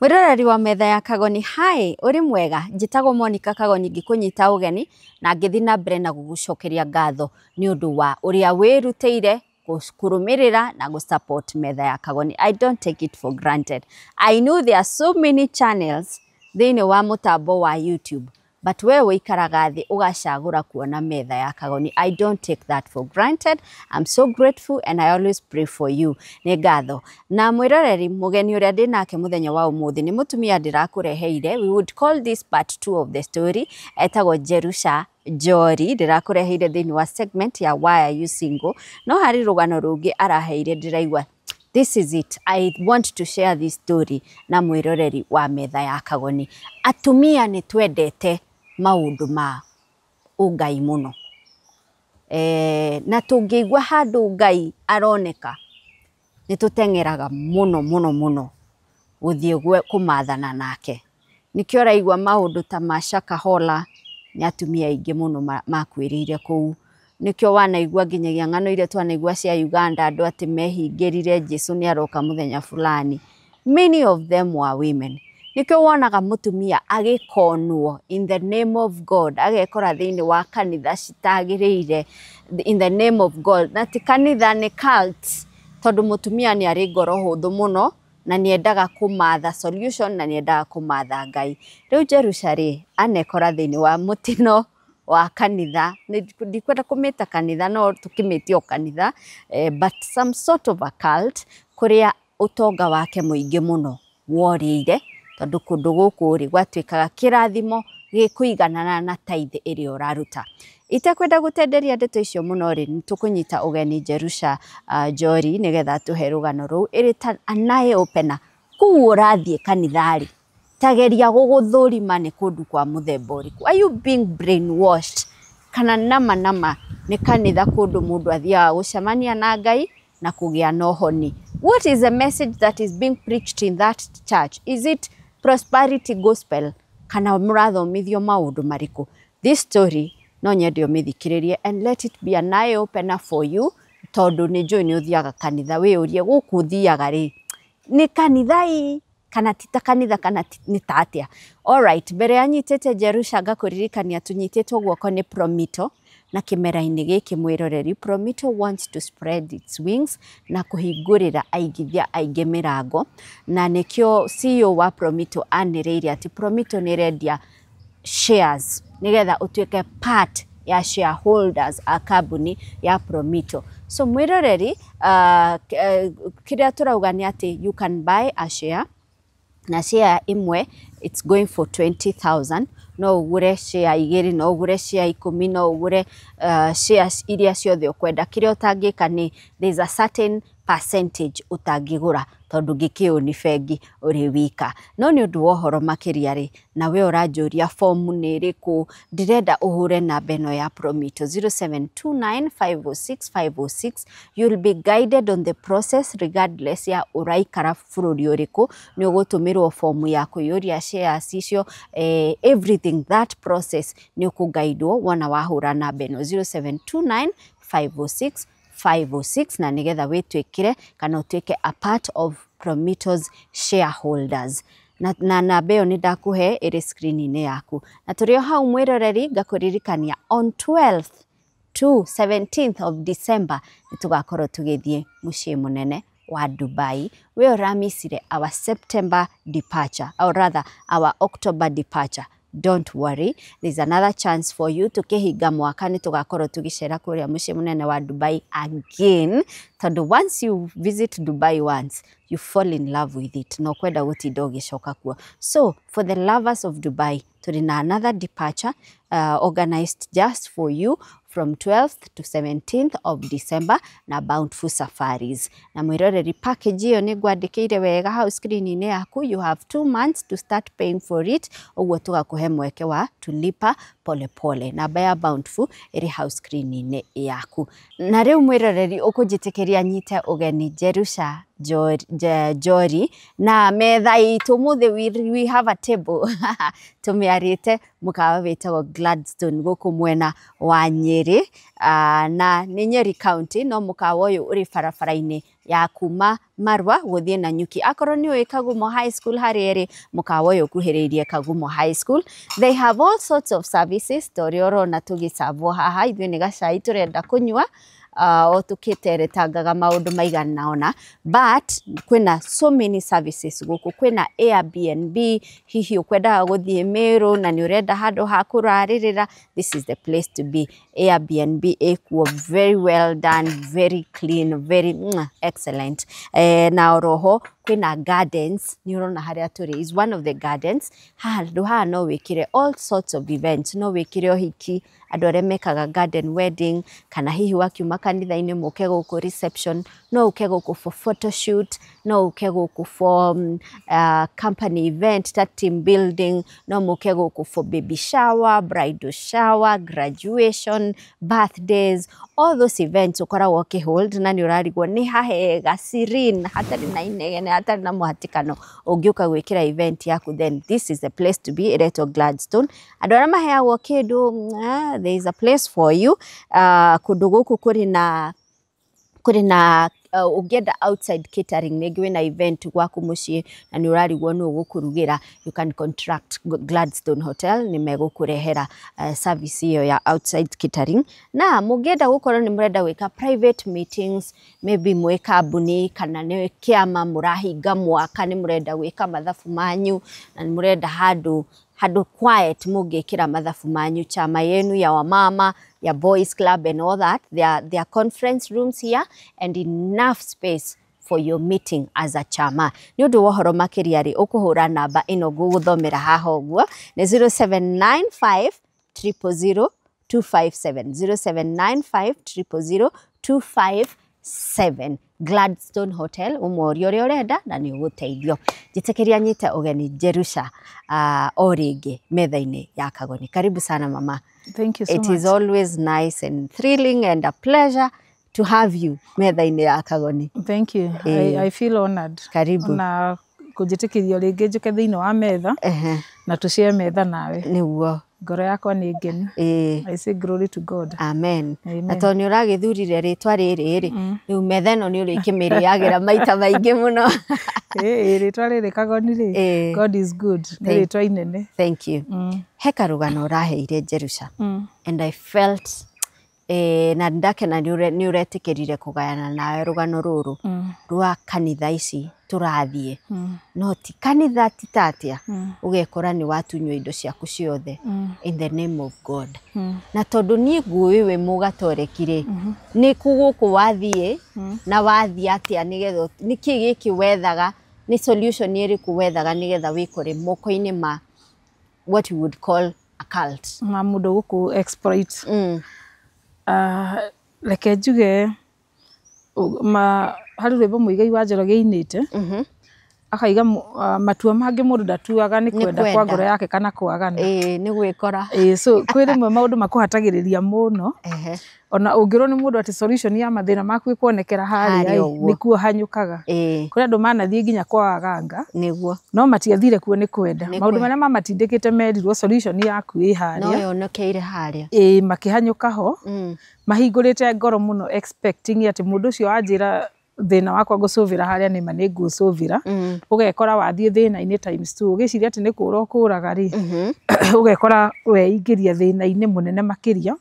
Mwĩroreri wa metha ya Kagoni, hi, ũrĩ mwega? Njĩtagwo Monica Kagoni, ngĩkũnyita ũgeni na ngĩthiĩ na mbere na gũgũcokeria ngatho nĩ ũndũ wa ũrĩa wĩrutĩire kũrũmĩrĩra na gũ-support metha ya Kagoni. I don't take it for granted. I know there are so many channels thĩinĩ wa mũtambo wa YouTube, but we ũikaraga thĩ ũgacagũra kuona metha ya Kagoni. I don't take that for granted. I'm so grateful and I always pray for you. Nĩ ngatho. Na mwĩroreri, mũgeni ũrĩa ndĩ nake mũthenya wa ũmũthĩ nĩ mũtumia ndĩrakũreheire. We would call this part two of the story. Etagwo Jerusha Njori. Ndĩrakũreheire thĩinĩ wa segment ya Why Are You Single. No harĩ rũgano rũngĩ araheire ndĩraigua this is it. I want to share this story na mwĩroreri wa metha ya Kagoni. Atumia nĩ twendete maũndũ ma ũngai mũno. Na tũngĩigua handũ Ngai aroneka nĩ tũteng'eraga mũno mũno mũno gũthiĩ kũmathana nake. Nĩkĩo ũraigua maũndũ ta ma Shakahola, nĩ atumia aingĩ mũno makuĩrĩire kũu. Nĩkĩo wanaigua nginyagia ng'ano iria twanaigua cia Uganda, andũ atĩ mehingĩrire Jesũ nĩ aroka mũthenya fulani. Many of them were women. Nĩkĩo wonaga mũtumia agĩkonwo in the name of God, agekora thĩinĩ wa kanitha citagĩrĩire in the name of God. Na ti kanitha, nĩ cult, tondũ mũtumia nĩ arĩ ngoro hũthũ mũno na nĩ endaga kũmatha solution na nĩ endaga kũmatha Ngai. Rĩu Jerusha rĩ, anekora thĩinĩ wa mũtino wa kanitha. Ndikwenda kũmĩta kanitha, no tũkĩmĩte o kanitha, but some sort of a cult kũrĩa ũtonga wake mũingĩ mũno worĩire, tondũ kũndũ gũkũ rĩ gwatuĩkaga kĩrathimo gĩkũiganana na tithe ĩrĩa ũraruta. Itekwenda gũtenderia ndeto icio mũno rĩ, nĩ tũkũnyita ũgeni Jerusha Njori nĩgetha atũhe rũgano rũu ĩrĩ ta an eye opener. Kũu ũrathiĩ kanitha rĩ, tageria gũgũthũrima nĩ kũndũ kwa mũthemba ũrĩkũ. Are you being brainwashed? Kana nama nama nĩ kanitha kũndũ mũndũ athiaga gũcemania na Ngai na kũgĩa na ũhoni? What is the message that is being preached in that church? Is it prosperity gospel? Kana mũrathomithio maũndũ marĩkũ? This story no nyende ũmĩthikĩrĩrie and let it be an eye opener for you, tondũ nĩ njũĩ nĩ ũthiaga kanitha. Wĩyũrie, gũkũ ũthiaga rĩ, nĩ kanitha ĩ kana ti ta kanitha, kana nĩ ta atĩa? Alright, mbere ya nyitĩte Jerusha, ngakũririkania tũnyitĩtwo guoko nĩ Promito. Na kĩmera-inĩ gĩkĩ, mwĩroreri, Promito wants to spread its wings na kũhingũrĩra aigithia aingĩ mĩrango, na nĩkĩo CEO wa Promito anĩrĩire atĩ Promito nĩ ĩrendia shares nĩgetha ũtuĩke part ya shareholders a kambuni ya Promito. So mwĩroreri, kĩrĩa tũrauga nĩ atĩ you can buy a share, na share ĩmwe it's going for 20,000. No ũgũre share igĩrĩ, no ũgũre share 10, no ũgũre shares iria ciothe ũkwenda. Kĩrĩa ũtangĩka nĩ there's a certain percentage ũtangĩgũra, tondũ ngĩkĩũ nĩ bengi ũrĩ wika. No nĩ ũndũ wa ũhoro makĩria rĩ, na we ũranjũria fomu nĩ ĩrĩkũ, ndĩrenda ũhũre namba ĩno ya Promito, 0729506506. You'll be guided on the process regardless ya ũraikara bũrũri ũrĩkũ. Nĩ ũgũtũmĩrwo fomu ya kũiyũria shares icio, everything, that process nĩ ũkũgaidwo wona wahũra namba ĩno, 0729 506 506, na nĩgetha wĩtuĩkĩre kana ũtuĩke a part of Promito's shareholders. Na namba ĩyo nĩ ndakũhe, ĩrĩ screen-inĩ yaku. Na tũrĩ o hau, mwĩroreri, ngakũririkania on 12th to 17th of December nĩ tũgakorwo tũgĩthiĩ mũciĩ mũnene wa Dubai. We ũramissire our September departure, or rather our October departure, don't worry, there's another chance for you. Tukihinga mwaka nĩ tũgakorwo tũgĩcera kũrĩa mũciĩ mũnene wa Dubai again, tondũ once you visit Dubai once, you fall in love with it na ũkwenda gũtinda ũgĩcoka kuo. So for the lovers of Dubai, tũrĩ na another departure organized just for you from 12th to 17th of December na Bountiful Safaris. Na mwĩroreri, package ĩyo nĩ ngwandĩkĩire wega hau screen-inĩ yaku. You have 2 months to start paying for it, ũguo tũgakũhe mweke wa tulipa polepole. Namba ya Bountiful ĩrĩ hau screen-inĩ yaku. Na rĩu, mwĩroreri, ũkũnjĩtĩkĩria nyite ũgeni Jerusha Njori na metha itũ mũthĩ. We have a table tũmĩarĩte mũkawa wĩtagwo Gladstone gũkũ mwena wa Nyĩrĩ, na nĩ Nyeri County, no mũkawa ũyũ ũrĩ barabara-inĩ. ya kuma Marwa gũthiĩ Nanyuki. Akorwo nĩ ũĩ Kagumo High School harĩa ĩrĩ, mũkawa ũyũ ũkuhĩrĩirie Kagumo High School. They have all sorts of services ta ũrĩa ũrona tũgĩcabwo haha. Ithuĩ nĩ gacai tũrenda kũnyua o tũkĩteretangaga maũndũ maigana ũna, but kwĩna so many services gũkũ. Kwĩna Airbnb, hihi ũkwendaga gũthiĩ Meru na nĩ ũrenda handũ ha kũrarĩrĩra, this is the place to be. Airbnb ĩkuo, very well done, very clean, very excellent. Na oroho kwĩna gardens, nĩ ũrona harĩa tũrĩ is one of the gardens. Handũ haha no wĩkĩre all sorts of events, no wĩkĩre ũhiki, andũ arĩa mekaga garden wedding, kana hihi wakiuma kanitha-inĩ mũke gũkũ reception, no ũke gũkũ for photoshoot, no ũke gũkũ for company event ta team building, no mũke gũkũ for baby shower, bridal shower, graduation, birthdays, all those events ũkoragwo ũkĩhold na nĩ ũrarigwo nĩ hahega serene, hatarĩ na inegene, hatarĩ na mũhatĩkano ũngĩũka gwĩkĩra event yaku, then this is the place to be. Ĩretwo Gladstone. Andũ arĩa maheagwo kĩndũ, there is a place for you. Kũndũ gũkũ kũrĩ na ũngĩenda outside catering, rĩngĩ wĩna event gwaku mũciĩ na nĩ ũrarigwo nũ ũgũkũrugĩra, you can contract Gladstone Hotel, nĩ megũkũrehera service ĩyo ya outside catering. Na mũngĩenda gũkorwo nĩ mũrenda gwĩka private meetings, maybe mwĩ kambuni kana nĩ kĩama mũrahinga mwaka, nĩ mũrenda gwĩka mathabu manyu na nĩ mũrenda handũ quiet mũngĩkĩra mathabu manyu, chama yenu ya wamama, ya boys club and all that, there are conference rooms here and enough space for your meeting as a chama. Nĩ ũndũ wa ũhoro makĩria rĩ, ũkũhũra namba ĩno ngũgũthomera haha ũguo, nĩ 0795 000 257, 0795 000 257. Gladstone Hotel, ũmorie ũrĩa ũrenda na nĩ ũgũteithio. Njĩtĩkĩria nyite ũgeni Jerusha o rĩngĩ metha-inĩ ya Kagoni. Karibu sana, mama. Thank you so It much. is always nice and thrilling and a pleasure to have you metha-inĩ ya Kagoni. Thank you. I feel honored. Karibu. Na kũnjĩtĩkĩria rĩngĩ njũke thĩinĩ wa metha na tũshare metha nawe. Nĩguo. Ngoro yakwa nĩ ngenu. I say glory to God. Amen. Amen. Na tondũ nĩ ũragĩthurire rĩtwa rĩrĩ rĩ, rĩu metha ĩno nĩ ũrĩkĩmĩrĩagĩra maita maingĩ mũno. Ĩĩ, rĩtwa rĩrĩ Kagoni rĩ, God is good. Nĩ rĩtwa inene. Thank you. He karũgano ũraheire, Jerusha, and I felt na ndakena nĩ ũretĩkĩrire kũgayana nawe rũgano rũrũ rwa kanitha ici tũrathiĩ, no ti kanitha ti tatia, ũgekora nĩ watunywo indo ciaku ciothe in the name of God. Na tondũ niĩ ngũĩ wĩ mũgatoreki rĩ, nĩ kũ gũkũ wathiĩ na wathiĩ atĩa, nĩgetha nĩkĩ gĩkĩ wethaga, nĩ solution ĩrĩkũ wethaga nĩgetha wĩkore moko-inĩ ma what you would call a cult? Ma mũndũ gũkũ exploit. Reke njuge harĩ rwĩmbo Mũigai wa Njoroge ainĩte, akaiga matua mangĩ mũndũ ndatuaga nĩ kwenda kwa kwenda. Ngoro yake kana kwagana. Ĩĩ, nĩ gwĩkora. Ĩĩ, so kwĩ rĩmwe maũndũ makũhatagĩrĩria mũno, ona ũngĩrwo nĩ mũndũ atĩ solution ya mathĩna maku ĩkuonekera harĩa Harĩa ĩ, ũguo. Nĩkuo hanyũkaga. Kũrĩ andũ manathiĩ nginya kwa aganga, no matiathire kuo nĩ kwenda. Nĩ Maũndũ kwenda. marĩa mamatindĩkĩte merirwo solution yaku ĩ No harĩa. yonekeire harĩa. Ĩĩ, makĩhanyũka ho mahingũrĩte ngoro mũno, expecting atĩ mũndũ ũcio wanjĩra thĩna wakwa ngũcũvĩra harĩa, nĩma nĩ ngũcũvĩra. Ũgekora wathiĩ thĩna-inĩ times two, ũgĩciria atĩ nĩ kũra ũkũraga rĩ, ũgekora weingĩria thĩna-inĩ mũnene makĩria.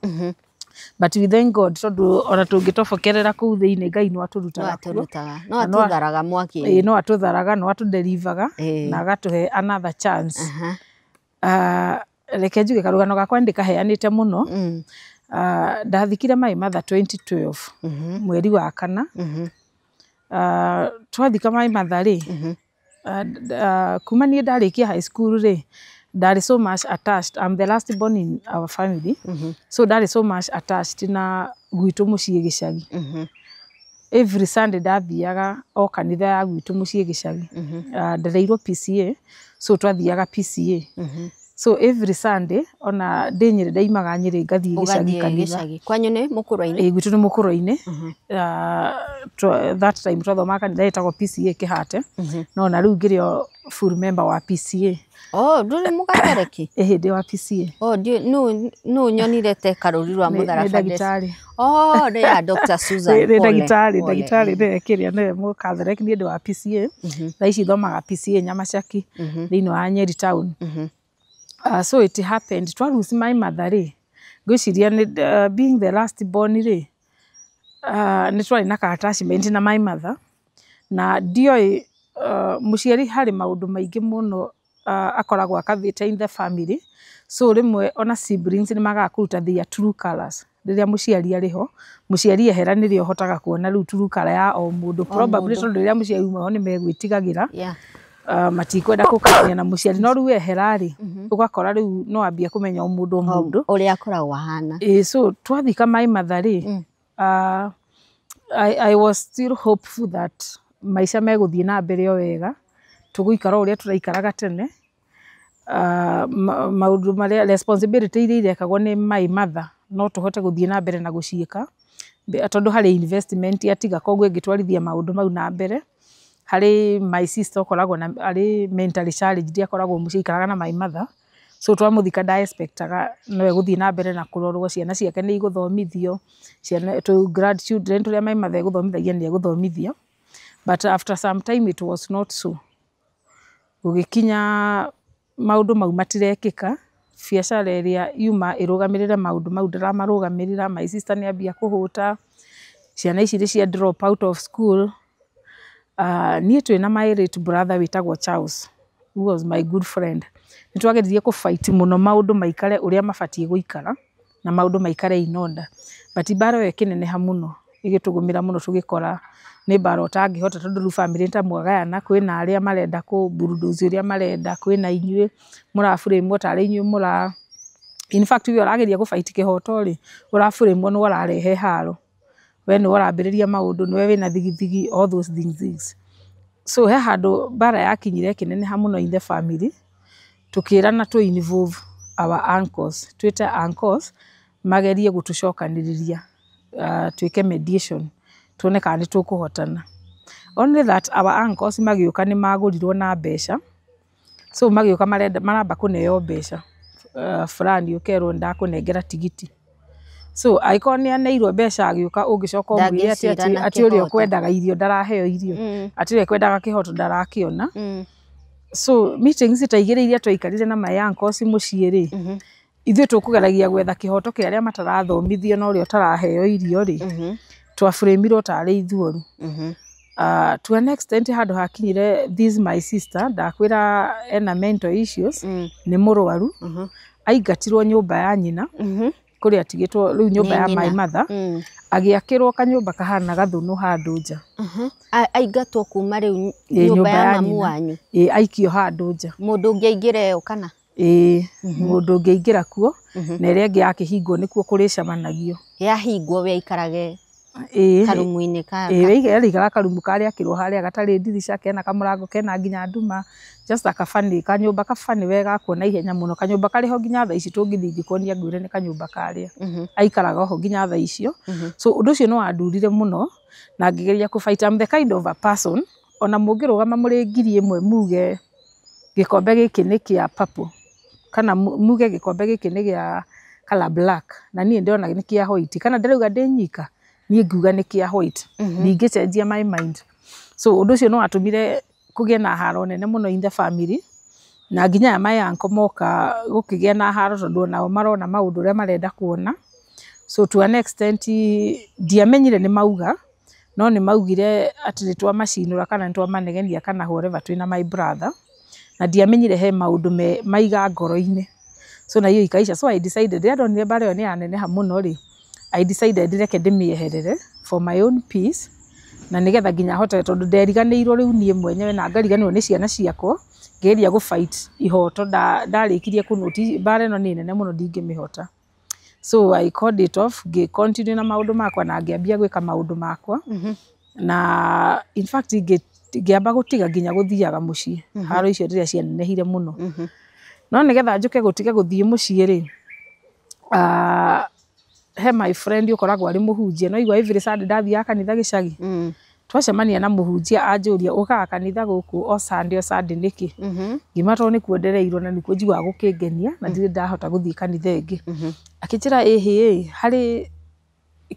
But we thank God, tondũ ona tũngĩtobokerera kũu thĩinĩ, Ngai no No atũrutaga kuo. Atũrutaga, no Na atũtharaga mwaki-inĩ. Ĩĩ, no atũtharaga, no atũdelivaga na agatũhe another chance. Reke njuge karũgano gakwa nĩndĩkaheanĩte mũno. Ndathikire my mother 2012 mweri wa kana. Twathika my mother rĩ, kuma niĩ ndarĩkia high school rĩ, ndarĩ so much attached. I'm the last born in our family, so ndarĩ so much attached na gwitũ mũciĩ gĩcagi. Every Sunday ndathiaga o kanitha ya gwitũ mũciĩ gĩcagi. Ndereirwo PCA, so twathiaga PCA. So every Sunday ona ndĩ Nyĩrĩ, ndaimaga Nyĩrĩ ngathiĩ gĩcagi Ũgathiĩ kanitha. gĩcagi kwanyu nĩ Mũkũrwe-inĩ? Ĩĩ, gwitũ nĩ Mũkũrwe-inĩ. That time twathomaga kanitha ĩtagwo PCA Kĩhate, no na rĩu ngĩrĩ o full member wa PCA. Oh, ndũrĩ mũgatoreki? Ĩhĩ, ndĩ wa PCA. Oh, nũ nyonire te karũri rwa Nĩ mũtharaba? Ndagĩtarĩ. Oh, nĩ ya Dr. Susan. Nĩ Pole, ndagĩtarĩ. Pole. Ndagĩtarĩ nĩwe kĩrĩa, nĩwe mũkathoreki, niĩ ndĩ wa PCA. Thaa ici thomaga PCA Nyamacaki, thĩinĩ wa Nyeri town. So it happened twa lose my mother rĩ, ngwĩciria nĩ being the last born rĩ, nĩ twarĩ na ka attachment na my mother, na ndioĩ mũciari harĩ maũndũ maingĩ mũno akoragwo akavĩte in the family. So rĩmwe ona siblings nĩ magaga kũruta their true colours rĩrĩa mũciari arĩ ho. Mũciari ehera nĩrĩo ũhotaga kuona rĩu true colour ya o mũndũ, probably mũndũ. Tondũ rĩrĩa mũciari uma ho nĩ megwĩtigagĩra, matikwenda kũkarania na mũciari, no rĩu ehera rĩ, ũgakora rĩu no ambia kũmenya o mũndũ o mũndũ ũrĩa akoragwo ahana. Ĩĩ, so twathika my mother rĩ, I was still hopeful that maica megũthiĩ na mbere o wega, tũgũikara o ũrĩa tũraikaraga tene. Maũndũ marĩa responsibility iria irekagwo nĩ my mother no tũhote gũthiĩ na mbere na gũciĩka, tondũ harĩ investment atiga, koguo ĩngĩtwarithia maũndũ mau na mbere. Harĩ my sister ũkoragwo na arĩ mentally challenged, akoragwo mũciĩ, aikaraga na my mother. So twamũthika nda expectaga no egũthiĩ na mbere na kũrorwo, ciana ciake nĩ igũthomithio, ciana tũ grandchildren tũrĩa my mother egũthomithagia nĩ egũthomithio, but after some time it was not so. Gũgĩkinya maũndũ mau matirekĩka, biacara ĩrĩa yuma ĩrũgamĩrĩre maũndũ mau ndĩramarũgamĩrĩra, my sister nĩ ambia kũhũta, ciana ici nĩ cia drop out of school. Niĩ twĩna my late brother wĩtagwo Charles, who was my good friend, nĩ twageririe kũ fight mũno maũndũ maikare ũrĩa mabatiĩ gũikara na maũndũ maikare in order, but mbara ĩyo ĩkĩneneha mũno, ĩgĩtũgũmĩra mũno, tũgĩkora nĩ mbara ũtangĩhota, tondũ rĩu bamĩrĩ nĩ ta mwagayana, kwĩna arĩa marenda kũ bulldoze ũrĩa marenda, kwĩna inyuĩ mũraburamwo tarĩ inyuĩ mũra, in fact we ũrageria gũ fight kĩhoto rĩ, ũraburamwo nĩwe ũrarehe haro, we nĩwe ũrambĩrĩria maũndũ, nĩwe wĩna thigithigi, all those things. So he handũ mbara yakinyire ĩkĩneneha mũno in the family, tũkĩrana tũ involve our uncles, twĩte uncles magerie gũtũcokanĩrĩria, twĩke mediation, tuone kana nĩ tũkũhotana. Only that our uncles magĩũka nĩ magũrirwo na mbeca, so magĩũka marenda maramba kũneo mbeca fulani, ũkerwo ndakũnengera tigiti. So angĩkorwo nĩ aneirwo mbeca agĩũka, ũngĩcoka ũmwĩre atĩ Ndangĩcira atĩ na atĩ ũrĩa kĩhoto. ũkwendaga irio ndaraheo irio, atĩ ũrĩa ũkwendaga kĩhoto ndarakĩona. So meetings ta igĩrĩ iria twaikarire na my uncles mũciĩ rĩ, ithuĩ tũkũgeragia gwetha kĩhoto kĩa arĩa matarathomithio na ũrĩa ũtaraheo irio rĩ, twabũrĩmirwo tarĩ ithuoru. To an extent handũ hakinyire, this my sister ndakwĩra ena mental issues, nĩ mũrwaru, aingatirwo nyũmba ya nyina kũrĩa atigĩtwo rĩu nyũmba Nĩ ya my nyina. mother, agĩakĩrwo kanyũmba kahana gathũnũ handũ nja. Aingatwo kuma rĩu Ĩ, nyũmba ya mamu nyina. wanyu? Ĩ, aikio handũ nja. Mũndũ ũngĩ aingĩre ũ kana? Ĩ, mũndũ ũngĩ aingĩra kuo, na ĩrĩa ĩngĩ yakĩhingwo nĩkuo kũrĩcemanagio. Yahingwo we aikarage Ĩ, karumu-inĩ ka ĩ, we karumu karĩa akĩrwo harĩa gatarĩ ndirica, kena kamũrango kena nginya nduma, just a kabani, kanyũmba kabani we gakuona ihenya mũno, kanyũmba karĩ ho nginya thaa ici, tũngĩthiĩ ingĩkuonia ngwĩre nĩ kanyũmba karĩa aikaraga ho nginya thaa icio. So ũndũ ũcio nĩ wandurire mũno na ngĩgeria kũ fight. I'm the kind of a person ona mũngĩrũgama mũrĩ 1,000 muge gĩkombe gĩkĩ nĩ kĩa purple kana muge gĩkombe gĩkĩ nĩ gĩa colour black, na niĩ ndĩrona nĩ kĩa white, kana ndĩrauga ndĩ nyika, niĩ ngiuga nĩ kĩa white, ndingĩcenjia my mind. So ũndũ ũcio nĩ watũmire kũgĩe na haro nene mũno in the family, na nginya aya my uncle moka gũkĩgĩa na haro, tondũ onao marona maũndũ ũrĩa marenda kuona. So to an extent ndiamenyire nĩ mauga, no nĩ maugire atĩ nĩ twamacinũra kana nĩ twamanegenia kana whatever twĩna my brother, na ndiamenyire he maũndũ maiga ngoro-inĩ. So na hiyo ikaisha. So I decided rĩrĩa ndonire mbara ĩyo nĩ yaneneha mũno rĩ, I decided reke ndĩmĩeherere for my own peace, na nĩgetha nginya hote, tondũ nderiganĩirwo rĩu niĩ mwenyewe na ngariganĩrwo nĩ ciana ciakwa ngĩgeria gũ fight ihoto, ndarĩkirie kũ notice mbara ĩno nĩ nene mũno, ndingĩmĩhota. So I called it off, ngĩ continue na maũndũ makwa na ngĩambia gwĩka maũndũ makwa, na in fact ngĩamba gũtiga nginya gũthiaga mũciĩ haro icio rĩrĩa cianenehire mũno. No nĩgetha njũke gũtiga gũthiĩ mũciĩ rĩ, he my friend ũkoragwo arĩ mũhunjia, no igua every Sunday ndathiaga kanitha gĩcagi. Twacemania na mũhunjia anjũria, ũkaga kanitha gũkũ o Sunday o Sunday nĩkĩ? Ngĩmwĩra tondũ nĩkuo ndereirwo na nĩkuo njiguaga gũkĩngenia na ndirĩ ndahota gũthiĩ kanitha ĩngĩ. Akĩnjĩra ĩhĩ harĩ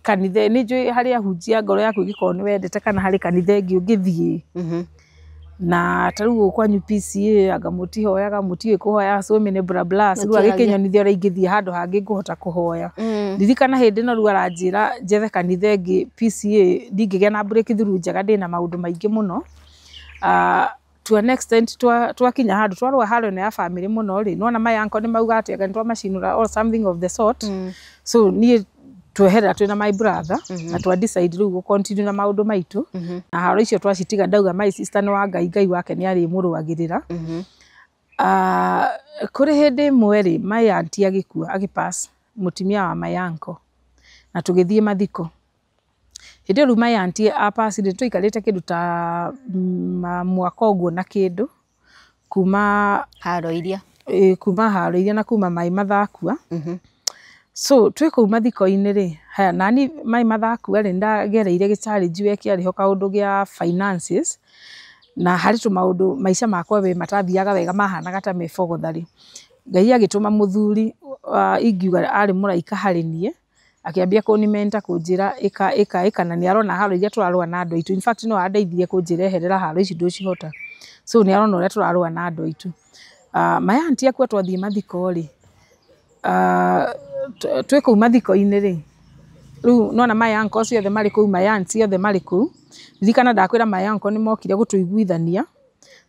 kanitha nĩ njũĩ harĩ ahunjia ngoro yaku ĩngĩkorwo nĩ wendete kana harĩ kanitha ĩngĩ ũngĩthiĩ. Na ta rĩu gũkũ kwanyu PCA anga mũtihoyaga, mũtiũĩ kũhoya, so many blah blah. Rĩu agĩkĩnyonithia ũrĩa ingĩthiĩ handũ hangĩ ngũhota kũhoya. Ririkana hĩndĩ ĩno rĩu aranjĩra njethe kanitha ĩngĩ PCA ndingĩgĩa na breakthrough njega ndĩna maũndũ maingĩ mũno. To an extent twakinya handũ twarũa haro ĩno ya family mũno rĩ, nĩwona my uncle nĩ mauga atĩ anga nĩtwamacinũra or something of the sort. So niĩ tweherera twĩna my brother na twa decide rĩu gũ continue na maũndũ maitũ na haro icio twacitiga, ndauga my sister nĩ wa Ngai, Ngai wake nĩ arĩmũrũagĩrĩra. Kũrĩ hĩndĩ ĩmwe rĩ, my auntie agĩkua, agĩpass, mũtumia wa my uncle, na tũgĩthiĩ mathiko. Hĩndĩ ĩyo rĩu my auntie apass rĩ, twaikarĩte kĩndũ ta mwaka ũguo na kĩndũ kuma haro iria, kuma haro iria na kuma my mother akua. So twĩ kũu mathiko-inĩ rĩ, haya nani my mother akua rĩ, nĩndagereire gĩ challenge we kĩarĩ ho kaũndũ gĩa finances, na harĩ tũmaũndũ maica makwa we matathiaga wega, mahanaga ta me bogotharĩ. Ngai agĩtũma mũthuri ingiuga arĩ mũraika harĩ niĩ, akĩambia kũni mentor, kũnjĩra ĩka ĩka ĩka, na nĩ arona haro iria tũrarũa na andũ aitũ. In fact no andeithirie kũnjĩra eherera haro ici ndũcihota. So nĩ arona ũrĩa tũrarũa na andũ aitũ. My auntie akua twathiĩ mathiko rĩ, twĩ kũu mathiko-inĩ rĩ, rĩu nĩwona my uncle ciothe marĩ kũu, my aunts othe marĩ kũu. Ririkana ndakwĩra my uncle nĩ mokire gũtũiguithania,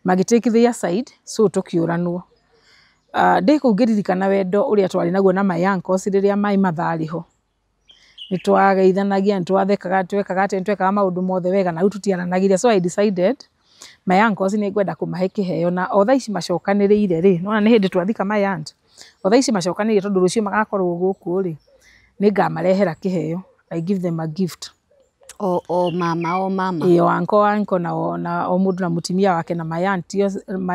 magĩ take their side, so tũkĩũranwo. Ndĩ kũu ngĩririkana wendo ũrĩa twarĩ naguo na my uncles rĩrĩa my mother arĩ ho. Nĩ twageithanagia, nĩ twathekaga, twekaga atĩa, nĩ twekaga maũndũ mothe wega na rĩu tũtiaranagĩria. So I decided my uncles nĩ ngwenda kũmahe kĩheo, na o thaa ici macokanĩrĩire rĩ, nĩwona nĩ hĩndĩ twathika my aunt, o thaa ici macokanĩrĩire tondũ rũciũ magakorwo gũkũ rĩ, nĩ ngamarehera kĩheo. I give them a gift. O mama o mama. Ĩĩ, o uncle, uncle na o mũndũ na mũtumia wake na my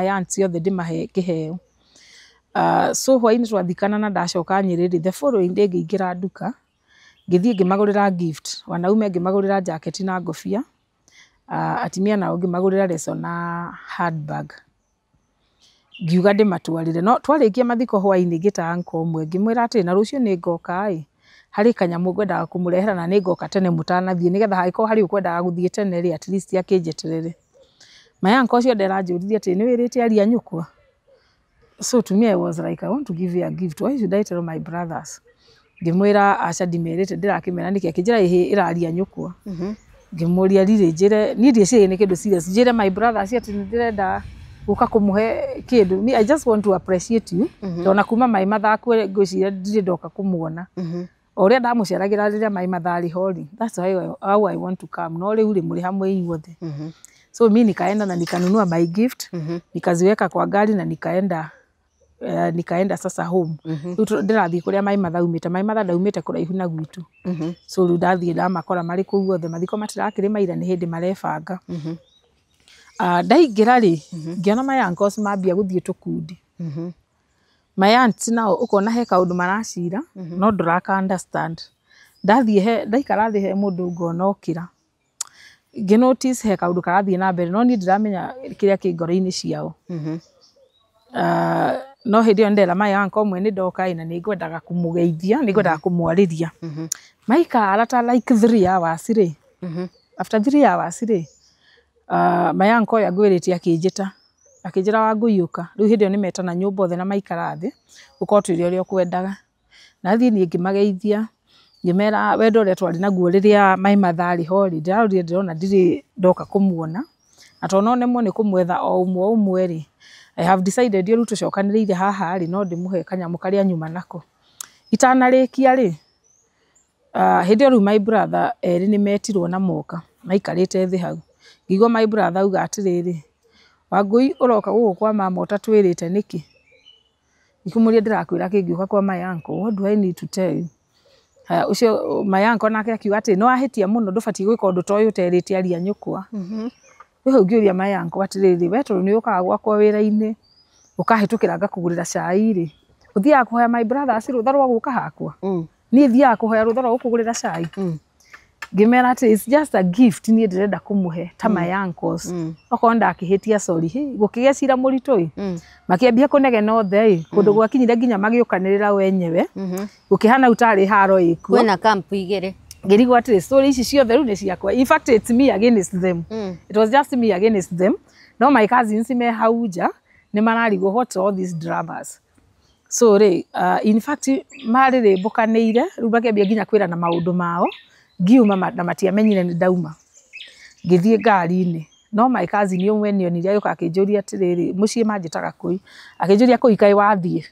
aunts othe ndĩmahe kĩheo. So hwaĩ-inĩ twathikana na ndacoka Nyĩrĩ rĩ, the following day ngĩingĩra nduka, ngĩthiĩ ngĩmagũrĩra gift. Wanaume ngĩmagũrĩra jacket na ngobia, atumia nao ngĩmagũrĩra leso na handbag. Ngiuga ndĩmatwarĩre. No twarĩkia mathiko hwaĩ-inĩ ngĩta uncle ũmwe ngĩmwĩra atĩrĩ, na rũciũ nĩ ngoka ĩ, harĩ kanyamũ ngwendaga kũmũrehera na nĩ ngoka tene mũtanathiĩ, nĩgetha hangĩkorwo harĩ ũkwendaga gũthiĩ tene rĩ, at least akĩnjeterere. My uncle ũcio nderanjũririe atĩrĩ, nĩ wĩrĩte aria nyũkwa? So to me I was like, I want to give you a gift. Why should I tell my brothers? Ngĩmwĩra aca ndimerĩte, ndĩrakĩmera nĩkĩ? Akĩnjĩra ĩhĩ ĩraria nyũkwa. Ngĩmũria rĩrĩ njĩre, niĩ ndieciria nĩ kĩndũ serious, njĩre my brothers atĩ nĩ ndĩrenda gũka kũmũhe kĩndũ. Me, I just want to appreciate you. Tondũ na kuma my mother akue ngwĩciria ndirĩ ndoka kũmuona. O ũrĩa ndamũceragĩra rĩrĩa my mother arĩ ho rĩ, that's how I want to come. No rĩu rĩ, mũrĩ hamwe inyuothe. So mi nikaenda na nikanunua my gift, nikaziweka kwa gari na nikaenda sasa home. Rĩu ndĩrathiĩ kũrĩa my mother aumĩte. My mother ndaumĩte kũraihu na gwitũ. So rĩu ndathiĩ ndamakora marĩ kũu othe, mathiko matirakĩrĩ maira, nĩ hĩndĩ marebanga. Ndaingĩra rĩ, ngĩona my uncles mambia gũthiĩ tũkundi. My aunts nao ũkona he kaũndũ maracira no ndũraka understand. Ndathiĩ he ndaikara thĩ he mũndũ ngona okĩra, ngĩ notice he kaũndũ karathiĩ na mbere, no niĩ ndiramenya kĩrĩa kĩ ngoro-inĩ ciao. No hĩndĩ ĩyo nĩndera my uncle ũmwe nĩ ndoka ĩ, na nĩ ngwendaga kũmũgeithia, nĩ ngwendaga kũmwarĩria. Maikara ta like 3 hours rĩ, after 3 hours rĩ, my uncle ũyũ angwĩrĩte akĩnjĩta, akĩnjĩra, "Wangũi, ũka." Rĩu hĩndĩ ĩyo nĩ metana nyũmba othe na maikara thĩ, ũka ũtwĩre ũrĩa ũkwendaga. Nathiĩ niĩ ngĩmageithia, ngĩmera wendo ũrĩa twarĩ naguo rĩrĩa my mother arĩ ho rĩ, ndĩrarorire ndĩrona ndirĩ ndoka kũmuona, na tondũ no nemwo nĩ kũmwetha o ũmwe o ũmwe rĩ, I have decided rĩu tũcokanĩrĩire haha rĩ, no ndĩmũhe kanyamũ karĩa nyuma nako. Itanarĩkia rĩ, hĩndĩ ĩyo rĩu my brother erĩ nĩ metirwo na moka maikarĩte thĩ hau. Ngĩigua my brother auga atĩrĩrĩ, "Wangũi, ũroka gũkũ kwa mama ũtatwĩrĩte nĩkĩ?" Ngĩkĩmũria, "Ndĩrakwĩra kĩ ngĩũka kwa my uncle? What do I need to tell you?" Haya, ũcio my uncle nake akiuga atĩ nĩ wahĩtia mũno, ndũbatiĩ gwĩka ũndũ ta ũyũ ũterĩte aria nyũkwa. Rĩu hau ngĩũria my uncle atĩrĩrĩ, we tondũ nĩ ũkaga gwakwa wĩra-inĩ, Ũkahĩtũkĩra ngakũgũrĩra cai rĩ, ũthiaga kũhoya my brothers rũtha rwa gũka hakwa? Niĩ thiaga kũhoya rũtha rwa gũkũgũrĩra cai? Ngĩmera atĩ it's just a gift, niĩ ndĩrenda kũmũhe ta my uncles. Okorwo ndakĩhĩtia, sorry. Hĩ, gũkĩgĩa cira mũritũ ĩ. Makĩambia kũnegena othe ĩ, kũndũ gwakinyire nginya magĩũkanĩrĩra wenyewe. Gũkĩhana rĩu tarĩ haro ĩkuo. Kwĩna kampu igĩrĩ. Ngĩrigwo atĩrĩ, story ici ciothe rĩu nĩ ciakwa? In fact, it's me against them. It was just me against them. No my cousins me hau nja nĩ mararigwo what all these dramas. So rĩ, in fact marĩrĩmbũkanĩire rĩu, makĩambia nginya kwĩrana maũndũ mao. Ngiuma na matiamenyire nĩ ndauma, ngĩthiĩ ngari-inĩ. No my cousin ũmwe nĩonire, agĩũka akĩnjũria atĩrĩrĩ, mũciĩ manjĩtaga kũi, akĩnjũria, "Kũi kaĩ wathiĩ?"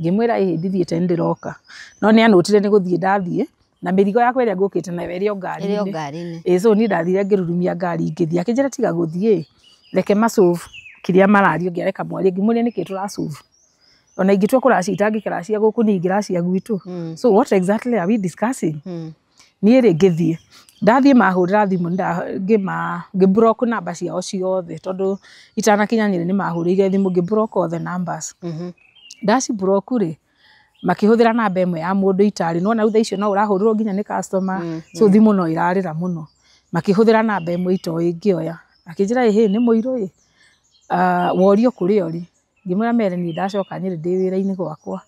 Ngĩmwĩra, "Ĩhĩ, ndithiĩte, nĩ ndĩroka." No nĩ anũtire nĩ gũthiĩ ndathiĩ na mĩrigo yakwa ĩrĩa ngũkĩte nayo ĩrĩ o Ĩrĩ o ngari-inĩ. Ngari-inĩ. Ĩ, so niĩ ndathire ngĩrurumia ngari ngĩthiĩ. Akĩnjĩra, "Tiga gũthiĩ, reke masolve kĩrĩa mararia." Ngĩareka mwarie. Ngĩmũria, "Nĩkĩ tũrasolve? Ona ingĩtua kũracia itangĩkĩracia gũkũ, niĩ ingĩracia gwitũ. So what exactly are we discussing?" Niĩ rĩ, ngĩthiĩ. Ndathiĩ mahũrĩra thimũ, ngĩma ngĩ-block namba ciao ciothe, tondũ itanakinya Nyĩrĩ nĩ mahũrĩire thimũ. Ngĩ-block all the numbers. Ndaci-block rĩ, makĩhũthĩra namba ĩmwe ya mũndũ itarĩ nona. Rĩu thaa icio no ũrahũrĩrwo nginya nĩ customer, so thimũ no ĩrarĩra mũno. Makĩhũthĩra namba ĩmwe itoĩ. Ngĩoya, akĩnjĩra, "Ĩhĩ, nĩ mũirũ ĩ, worio kũrĩa ũrĩ." Ngĩmwĩra mere niĩ ndacoka Nyĩrĩ, ndĩ wĩra-inĩ gwakwa.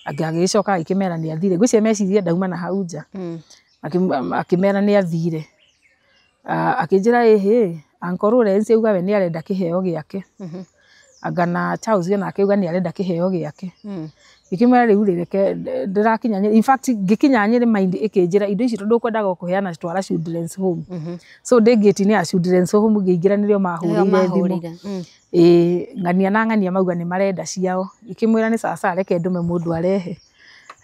Agĩgĩcoka agĩkĩmera nĩ athire. Ngwĩciria mecirie ndauma na hau nja. Akĩmera nĩ athire. Akĩnjĩra, "Ĩhĩ, Uncle Lawrence auga we nĩ arenda kĩheo gĩake, anga na Charles onake auga nĩ arenda kĩheo gĩake." Ngĩkĩmwĩra, "Rĩu rĩ, reke ndĩrakinya Nyĩrĩ." In fact, ngĩkinya Nyĩrĩ, mind ĩkĩnjĩra indo ici tondũ ũkwendaga kũheana, twara Children's Home. So ndĩ gate-inĩ ya Children's Home ngĩingĩra, nĩrĩo mahũrĩire thimũ. Mahũrire. Ĩĩ, ng'ania na ng'ania mauga nĩ marenda ciao. Ngĩkĩmwĩra, "Nĩ sawa, reke ndũme mũndũ arehe."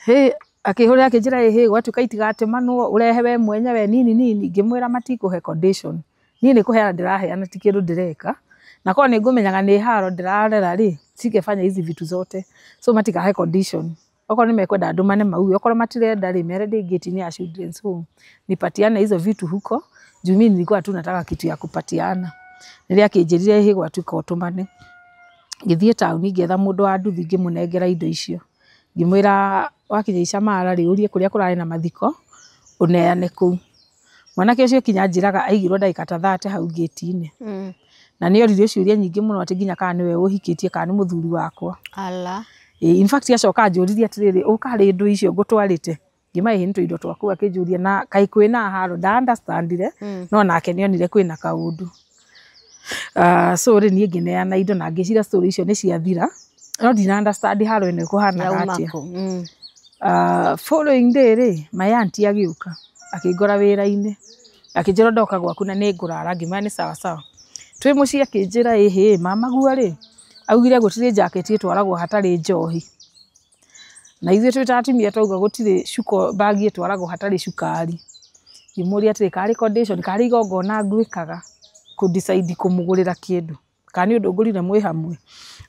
Hĩ, akĩhũrĩra akĩnjĩra, "Ĩhĩ, gwatuĩka itigatemanwo, ũrehe we mwenyewe," nini nini. Ngĩmwĩra, "Matikũhe condition, niĩ nĩ kũheana ndĩraheana, ti kĩndũ ndĩreka. Na korwo nĩ ngũmenyaga nĩ haro ndĩrarera rĩ, singefanya hizi vitu zote." So matikahe condition. Okorwo nĩ mekwenda ndũmane mauge, okorwo matirenda rĩ, mere ndĩ gate-inĩ ya Children's Home nipatiane hizo vitu huko, juu mimi nilikuwa tu nataka kitu ya kupatiana. Rĩrĩa akĩnjĩrire, "Ĩhĩ, gwatuĩka ũtũmane," ngĩthiĩ taũni, ngĩetha mũndũ wa nduthi, ngĩmũnengera indo icio. Ngĩmwĩra, "Wakinya Icamara rĩ, ũrie kũrĩa kũrarĩ na mathiko, ũneane kũu." Mwanake ũcio kinya anjĩraga aigirwo ndagĩka ta 30 hau gate-inĩ. Na nĩ oririo ciũria nyingĩ mũno, atĩ nginya kana nĩwe ũhikĩtie, kana nĩ mũthuri wakwa. Ala. Ĩ, in fact acoka anjũririe atĩrĩrĩ, "Ũkarĩ indo icio ngũtwarĩte?" Ngĩma, "Ĩhĩ, nĩ tũindo twaku." Akĩnjũria, "Na kaĩ kwĩna haro?" Nda understandire, no nake nĩonire kwĩna kaũndũ. So rĩ, niĩ ngĩneana indo na ngĩciria story icio nĩ ciathira, no ndina understand haro ĩno ĩkũhanaga Yauma atĩa. kũ? Following day rĩ, my auntie agĩũka akĩngora wĩra-inĩ, akĩnjĩra, "Ndoka gwaku na nĩ ngũrara." Ngĩmwĩra, "Nĩ sawa sawa." Twĩ mũciĩ akĩnjĩra, "Ĩhĩ, mama guo rĩ augire gũtirĩ jaketi ĩtwaragwo hatarĩ njohi, na ithuĩ twĩ ta atumia twauga gũtirĩ cuko bagi ĩtwaragwo hatarĩ cukari." Ngĩmũria atĩrĩ, "Karĩ condition, karĩ igongona ngwĩkaga kũ decide kũmũgũrĩra kĩndũ, kana nĩ ũndũ ngũrire mwĩ hamwe?"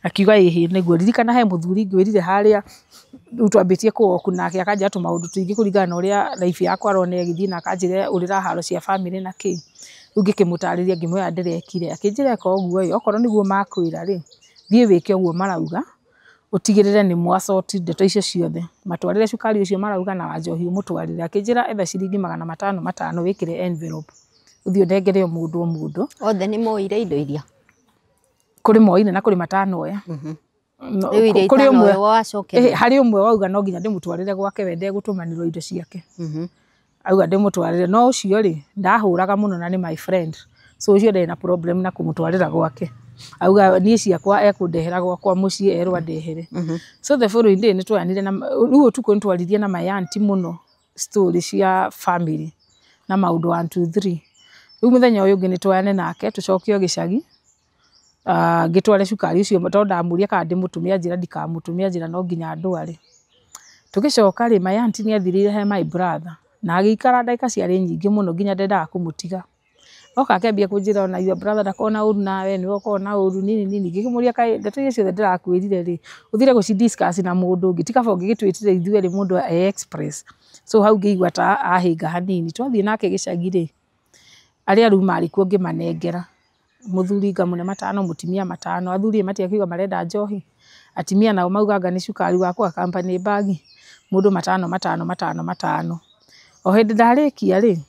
Akiuga, "Ĩhĩ, nĩguo." Ririkana he mũthuri ngwĩrire harĩa rĩu twambĩtie kũwoku nake, akanjĩra tũmaũndũ tũingĩ kũringana na ũrĩa life yakwa arona ĩgĩthiĩ, na akanjĩra ũrĩra haro cia family na kĩ. Rĩu ngĩkĩmũtarĩria, ngĩmwĩra ndĩrekire. Akĩnjĩra, "Ĩka ũguo ĩ, okorwo nĩguo makwĩra rĩ, thiĩ wĩke ũguo marauga, ũtigĩrĩre nĩ mwasort ndeto icio ciothe, matwarĩre cukari ũcio marauga na wa njohi ũmũtwarĩre." Akĩnjĩra, "Etha ciringi 500 500, wĩkĩre envelope, ũthiĩ ũnengere o mũndũ o mũndũ." Othe nĩ moire indo iria? Kũrĩ moire na kũrĩ matanoya. No, Rĩu iria kũrĩ ũmwe itanoywo wacokeria? Harĩ ũmwe wauga no nginya ndĩmũtwarĩre gwake, we ndegũtũmanĩrwo indo ciake. Auga ndĩmũtwarĩre, no ũcio rĩ, ndahũraga mũno na nĩ my friend, so ũcio ndarĩ na problem na kũmũtwarĩra gwake. Auga niĩ ciakwa ekũndehera gwakwa mũciĩ, erwo andehere. So the following day nĩtwaranire na rĩu ũtukũ, nĩtwaririe na my auntie mũno story cia family na maũndũ one two three. Rĩu mũthenya ũyũ ũngĩ nĩtwoyane nake tũcoke o gĩcagi, ngĩtware cukari ũcio, tondũ ndamũria kana ndĩmũtũme, anjĩra ndikamũtũme, anjĩra no nginya ndware. Tũgĩcoka rĩ, my auntie nĩ athirĩire he my brother na agĩikara ndagĩka ciarĩ nyingĩ mũno, nginya ndendaga kũmũtiga. Oka akĩambia kũnjĩra, "Ona your brother ndakoragwo na ũru nawe, nĩwe ũkoragwo na ũru," nini nini. Ngĩkĩmũria, "Kaĩ ndeto iria ciothe ndĩrakwĩrire rĩ, ũthire gũci discuss na mũndũ ũngĩ? Ti kaba ũngĩgĩtwĩtire ithuerĩ mũndũ e express?" So hau ngĩigua ta ahĩnga hanini. Twathiĩ nake gĩcagi rĩ, arĩa rĩu marĩ kuo ngĩmanengera, mũthuri ngamũne 5, mũtumia 5. Athuri matiakiuga marenda njohi. Atimia nao mauganga nĩ cukari wakwa company bag, mũndũ matano matano matano matano. O hĩndĩ ndarĩkia rĩ,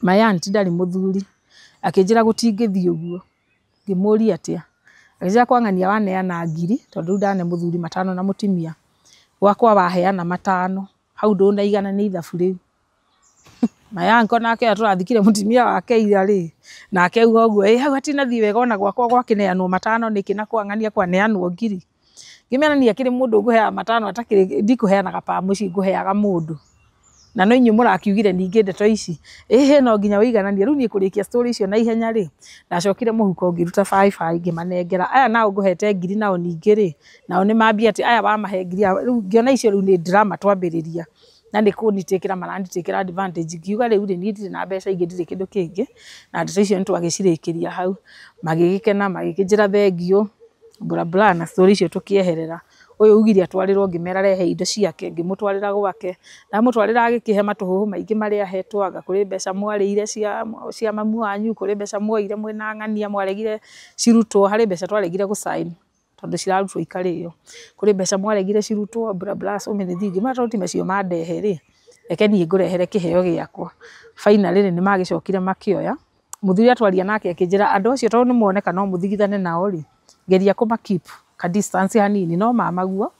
my aunt ndarĩ mũthuri, akĩnjĩra gũtingĩthiĩ ũguo. Ngĩmũria atĩa? Agĩnjĩra kwa ng'ania waneana ngiri, tondũ rĩu ndane mũthuri matano na mũtimia, gwakwa waheana matano, hau ndũnaiganania ithabu rĩu. My uncle nake ũrĩa tũrathikire mũtimia wake ira rĩ, nake auga ũguo, ĩ hau hatinathiĩ wega ona gwakwa gwakĩneanwo matano nĩkĩ na kwa ng'ania kwaneanwo ngiri. Ngĩmera niĩ akĩrĩ mũndũ ngũheaga matano atakĩrĩ, ndikũheanaga pa mũciĩ ngũheaga mũndũ. Na no inyuĩ mũrakiugire ningĩ ndeto ici, ĩhĩ no nginya wĩigananie. Rĩu niĩ kũrĩkia story icio na ihenya rĩ, ndacokire mũhuko ngĩruta baibai ngĩmanengera. Aya nao ngũhete ngiri nao ningĩ rĩ, nao nĩ mambia atĩ aya wamahe ngiri, rĩu ngĩona icio rĩu nĩ drama twambĩrĩria. Na nĩ kũnitĩkĩra maranitĩkĩra advantage. Ngiuga rĩu rĩ, niĩ ndirĩ na mbeca ingĩ, ndirĩ kĩndũ kĩngĩ, na ndeto icio nĩ twagĩcirĩkĩria hau. Magĩgĩkena, magĩkĩnjĩra thengiũ, bla bla, na story icio tũkĩeherera. Ũyũ ugire atwarĩrwo, ngĩmera rehe indo ciake, ngĩmũtwarĩra gwake. Ndamũtwarĩra agĩkĩhe matũhũhũ maingĩ marĩa ahetwo, anga kũrĩ mbeca mwarĩire cia mamu wanyu, kũrĩ mbeca mwoire mwĩna ng'ania mwaregire cirutwo, harĩ mbeca twaregire gũ sign tondũ cirarutwo ikarĩo. Kũrĩ mbeca mwaregire cirutwo bla bla so many things. Ngĩmera tondũ ti macio mandehe rĩ, reke niĩ ngũrehere kĩheo gĩakwa. Finally rĩ, nĩ magĩcokire makĩoya. Mũthuri atwaria nake akĩnjĩra andũ acio tondũ nĩ moneka no mũthigithane nao rĩ, geria kũma keep ka distance hanini, no mamaguo,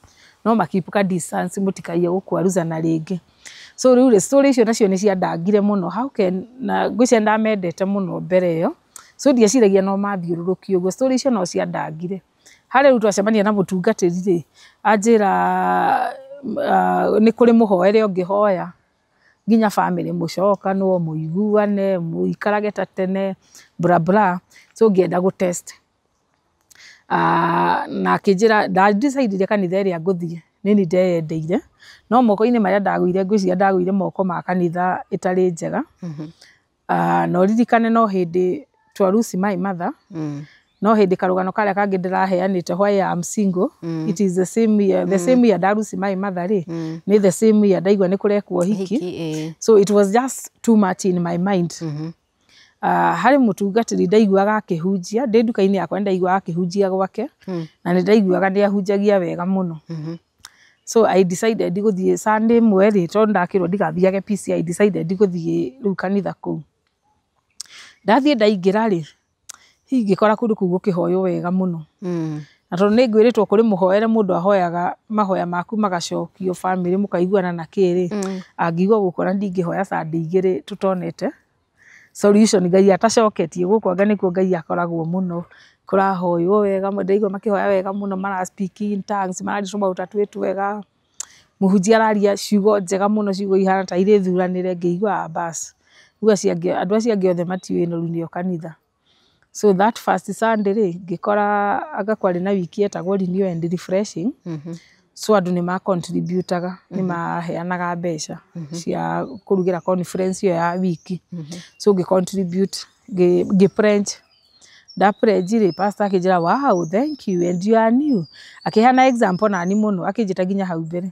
no ma keep ka distance mũtikaiye gũkwaruzana rĩngĩ. So rĩu rĩ, story icio nacio nĩ ciandangire mũno. How can, na ngwĩciria ndamendete mũno mbere ĩyo. So ndieciragia no mathiũrũrũkie ũguo. Story icio no ciandangire. Harĩa rĩu twacemania na mũtungatĩri rĩ, anjĩra nĩ kũrĩ mũhoere ũngĩhoya nginya family mũcokanwo, mũiguane, mũikarage ta tene, bla bla. So ngĩenda gũ test. Na akĩnjĩra nda decide kanitha ĩrĩa ngũthiĩ, nĩ niĩ ndeyendeire, no moko-inĩ marĩa ndagũire ngwĩciria ndagũire moko ma kanitha ĩtarĩ njega. Na ũririkane no hĩndĩ twa lose my mother, no hĩndĩ karũgano karĩa kangĩ ndĩraheanĩte why I am single, it is the same year, the same year nda lose my mother rĩ, nĩ the same year ndaigua nĩ kũrekwo hiki. So it was just too much in my mind. Harĩ mũtungatĩri ndaiguaga akĩhunjia, ndĩ nduka-inĩ yakwa nĩ ndaiguaga akĩhunjia gwake, na nĩ ndaiguaga nĩ ahunjagia wega mũno. So I decided gũthiĩ Sunday ĩmwe rĩ, tondũ ndakĩrwo ndigathiage PCEA, I decided gũthiĩ rĩu kanitha kũu. Ndathiĩ ndaingĩra rĩ, hihi ngĩkora kũndũ kũu gũkĩhoywo wega mũno. Na tondũ nĩ ngwĩrĩtwo kũrĩ mũhoere mũndũ ahoyaga mahoya maku magacokio family mũkaiguana na kĩ rĩ, angĩigua gũkũ na ndingĩhoya Sunday igĩrĩ tũtonete solution Ngai atacoketie gũkũ anga nĩkuo Ngai akoragwo mũno. Kũrahoywo wega, ndaigua makĩhoya wega mũno, mara speak in tongues, mararia tũmaũndũ twĩ twega. Mũhunjia araria ciugo njega mũno, ciugo ihana ta irĩ thuranĩre, ngĩigua bas. Rĩu acio angĩ, andũ acio angĩ othe matiũĩ ĩno rĩu nĩyo kanitha. So that first Sunday rĩ, ngĩkora anga kwarĩ na wiki yetagwo renew and refreshing. So andũ nĩ ma contributaga, nĩ maheanaga mbeca cia kũrugĩra conference ĩyo ya wiki. So ngĩ contribute, ngĩ pledge. Nda pledge rĩ, pastor akĩnjĩra wow, thank you and you are new. Akĩheana example nani mũno, akĩnjĩta nginya hau mbere.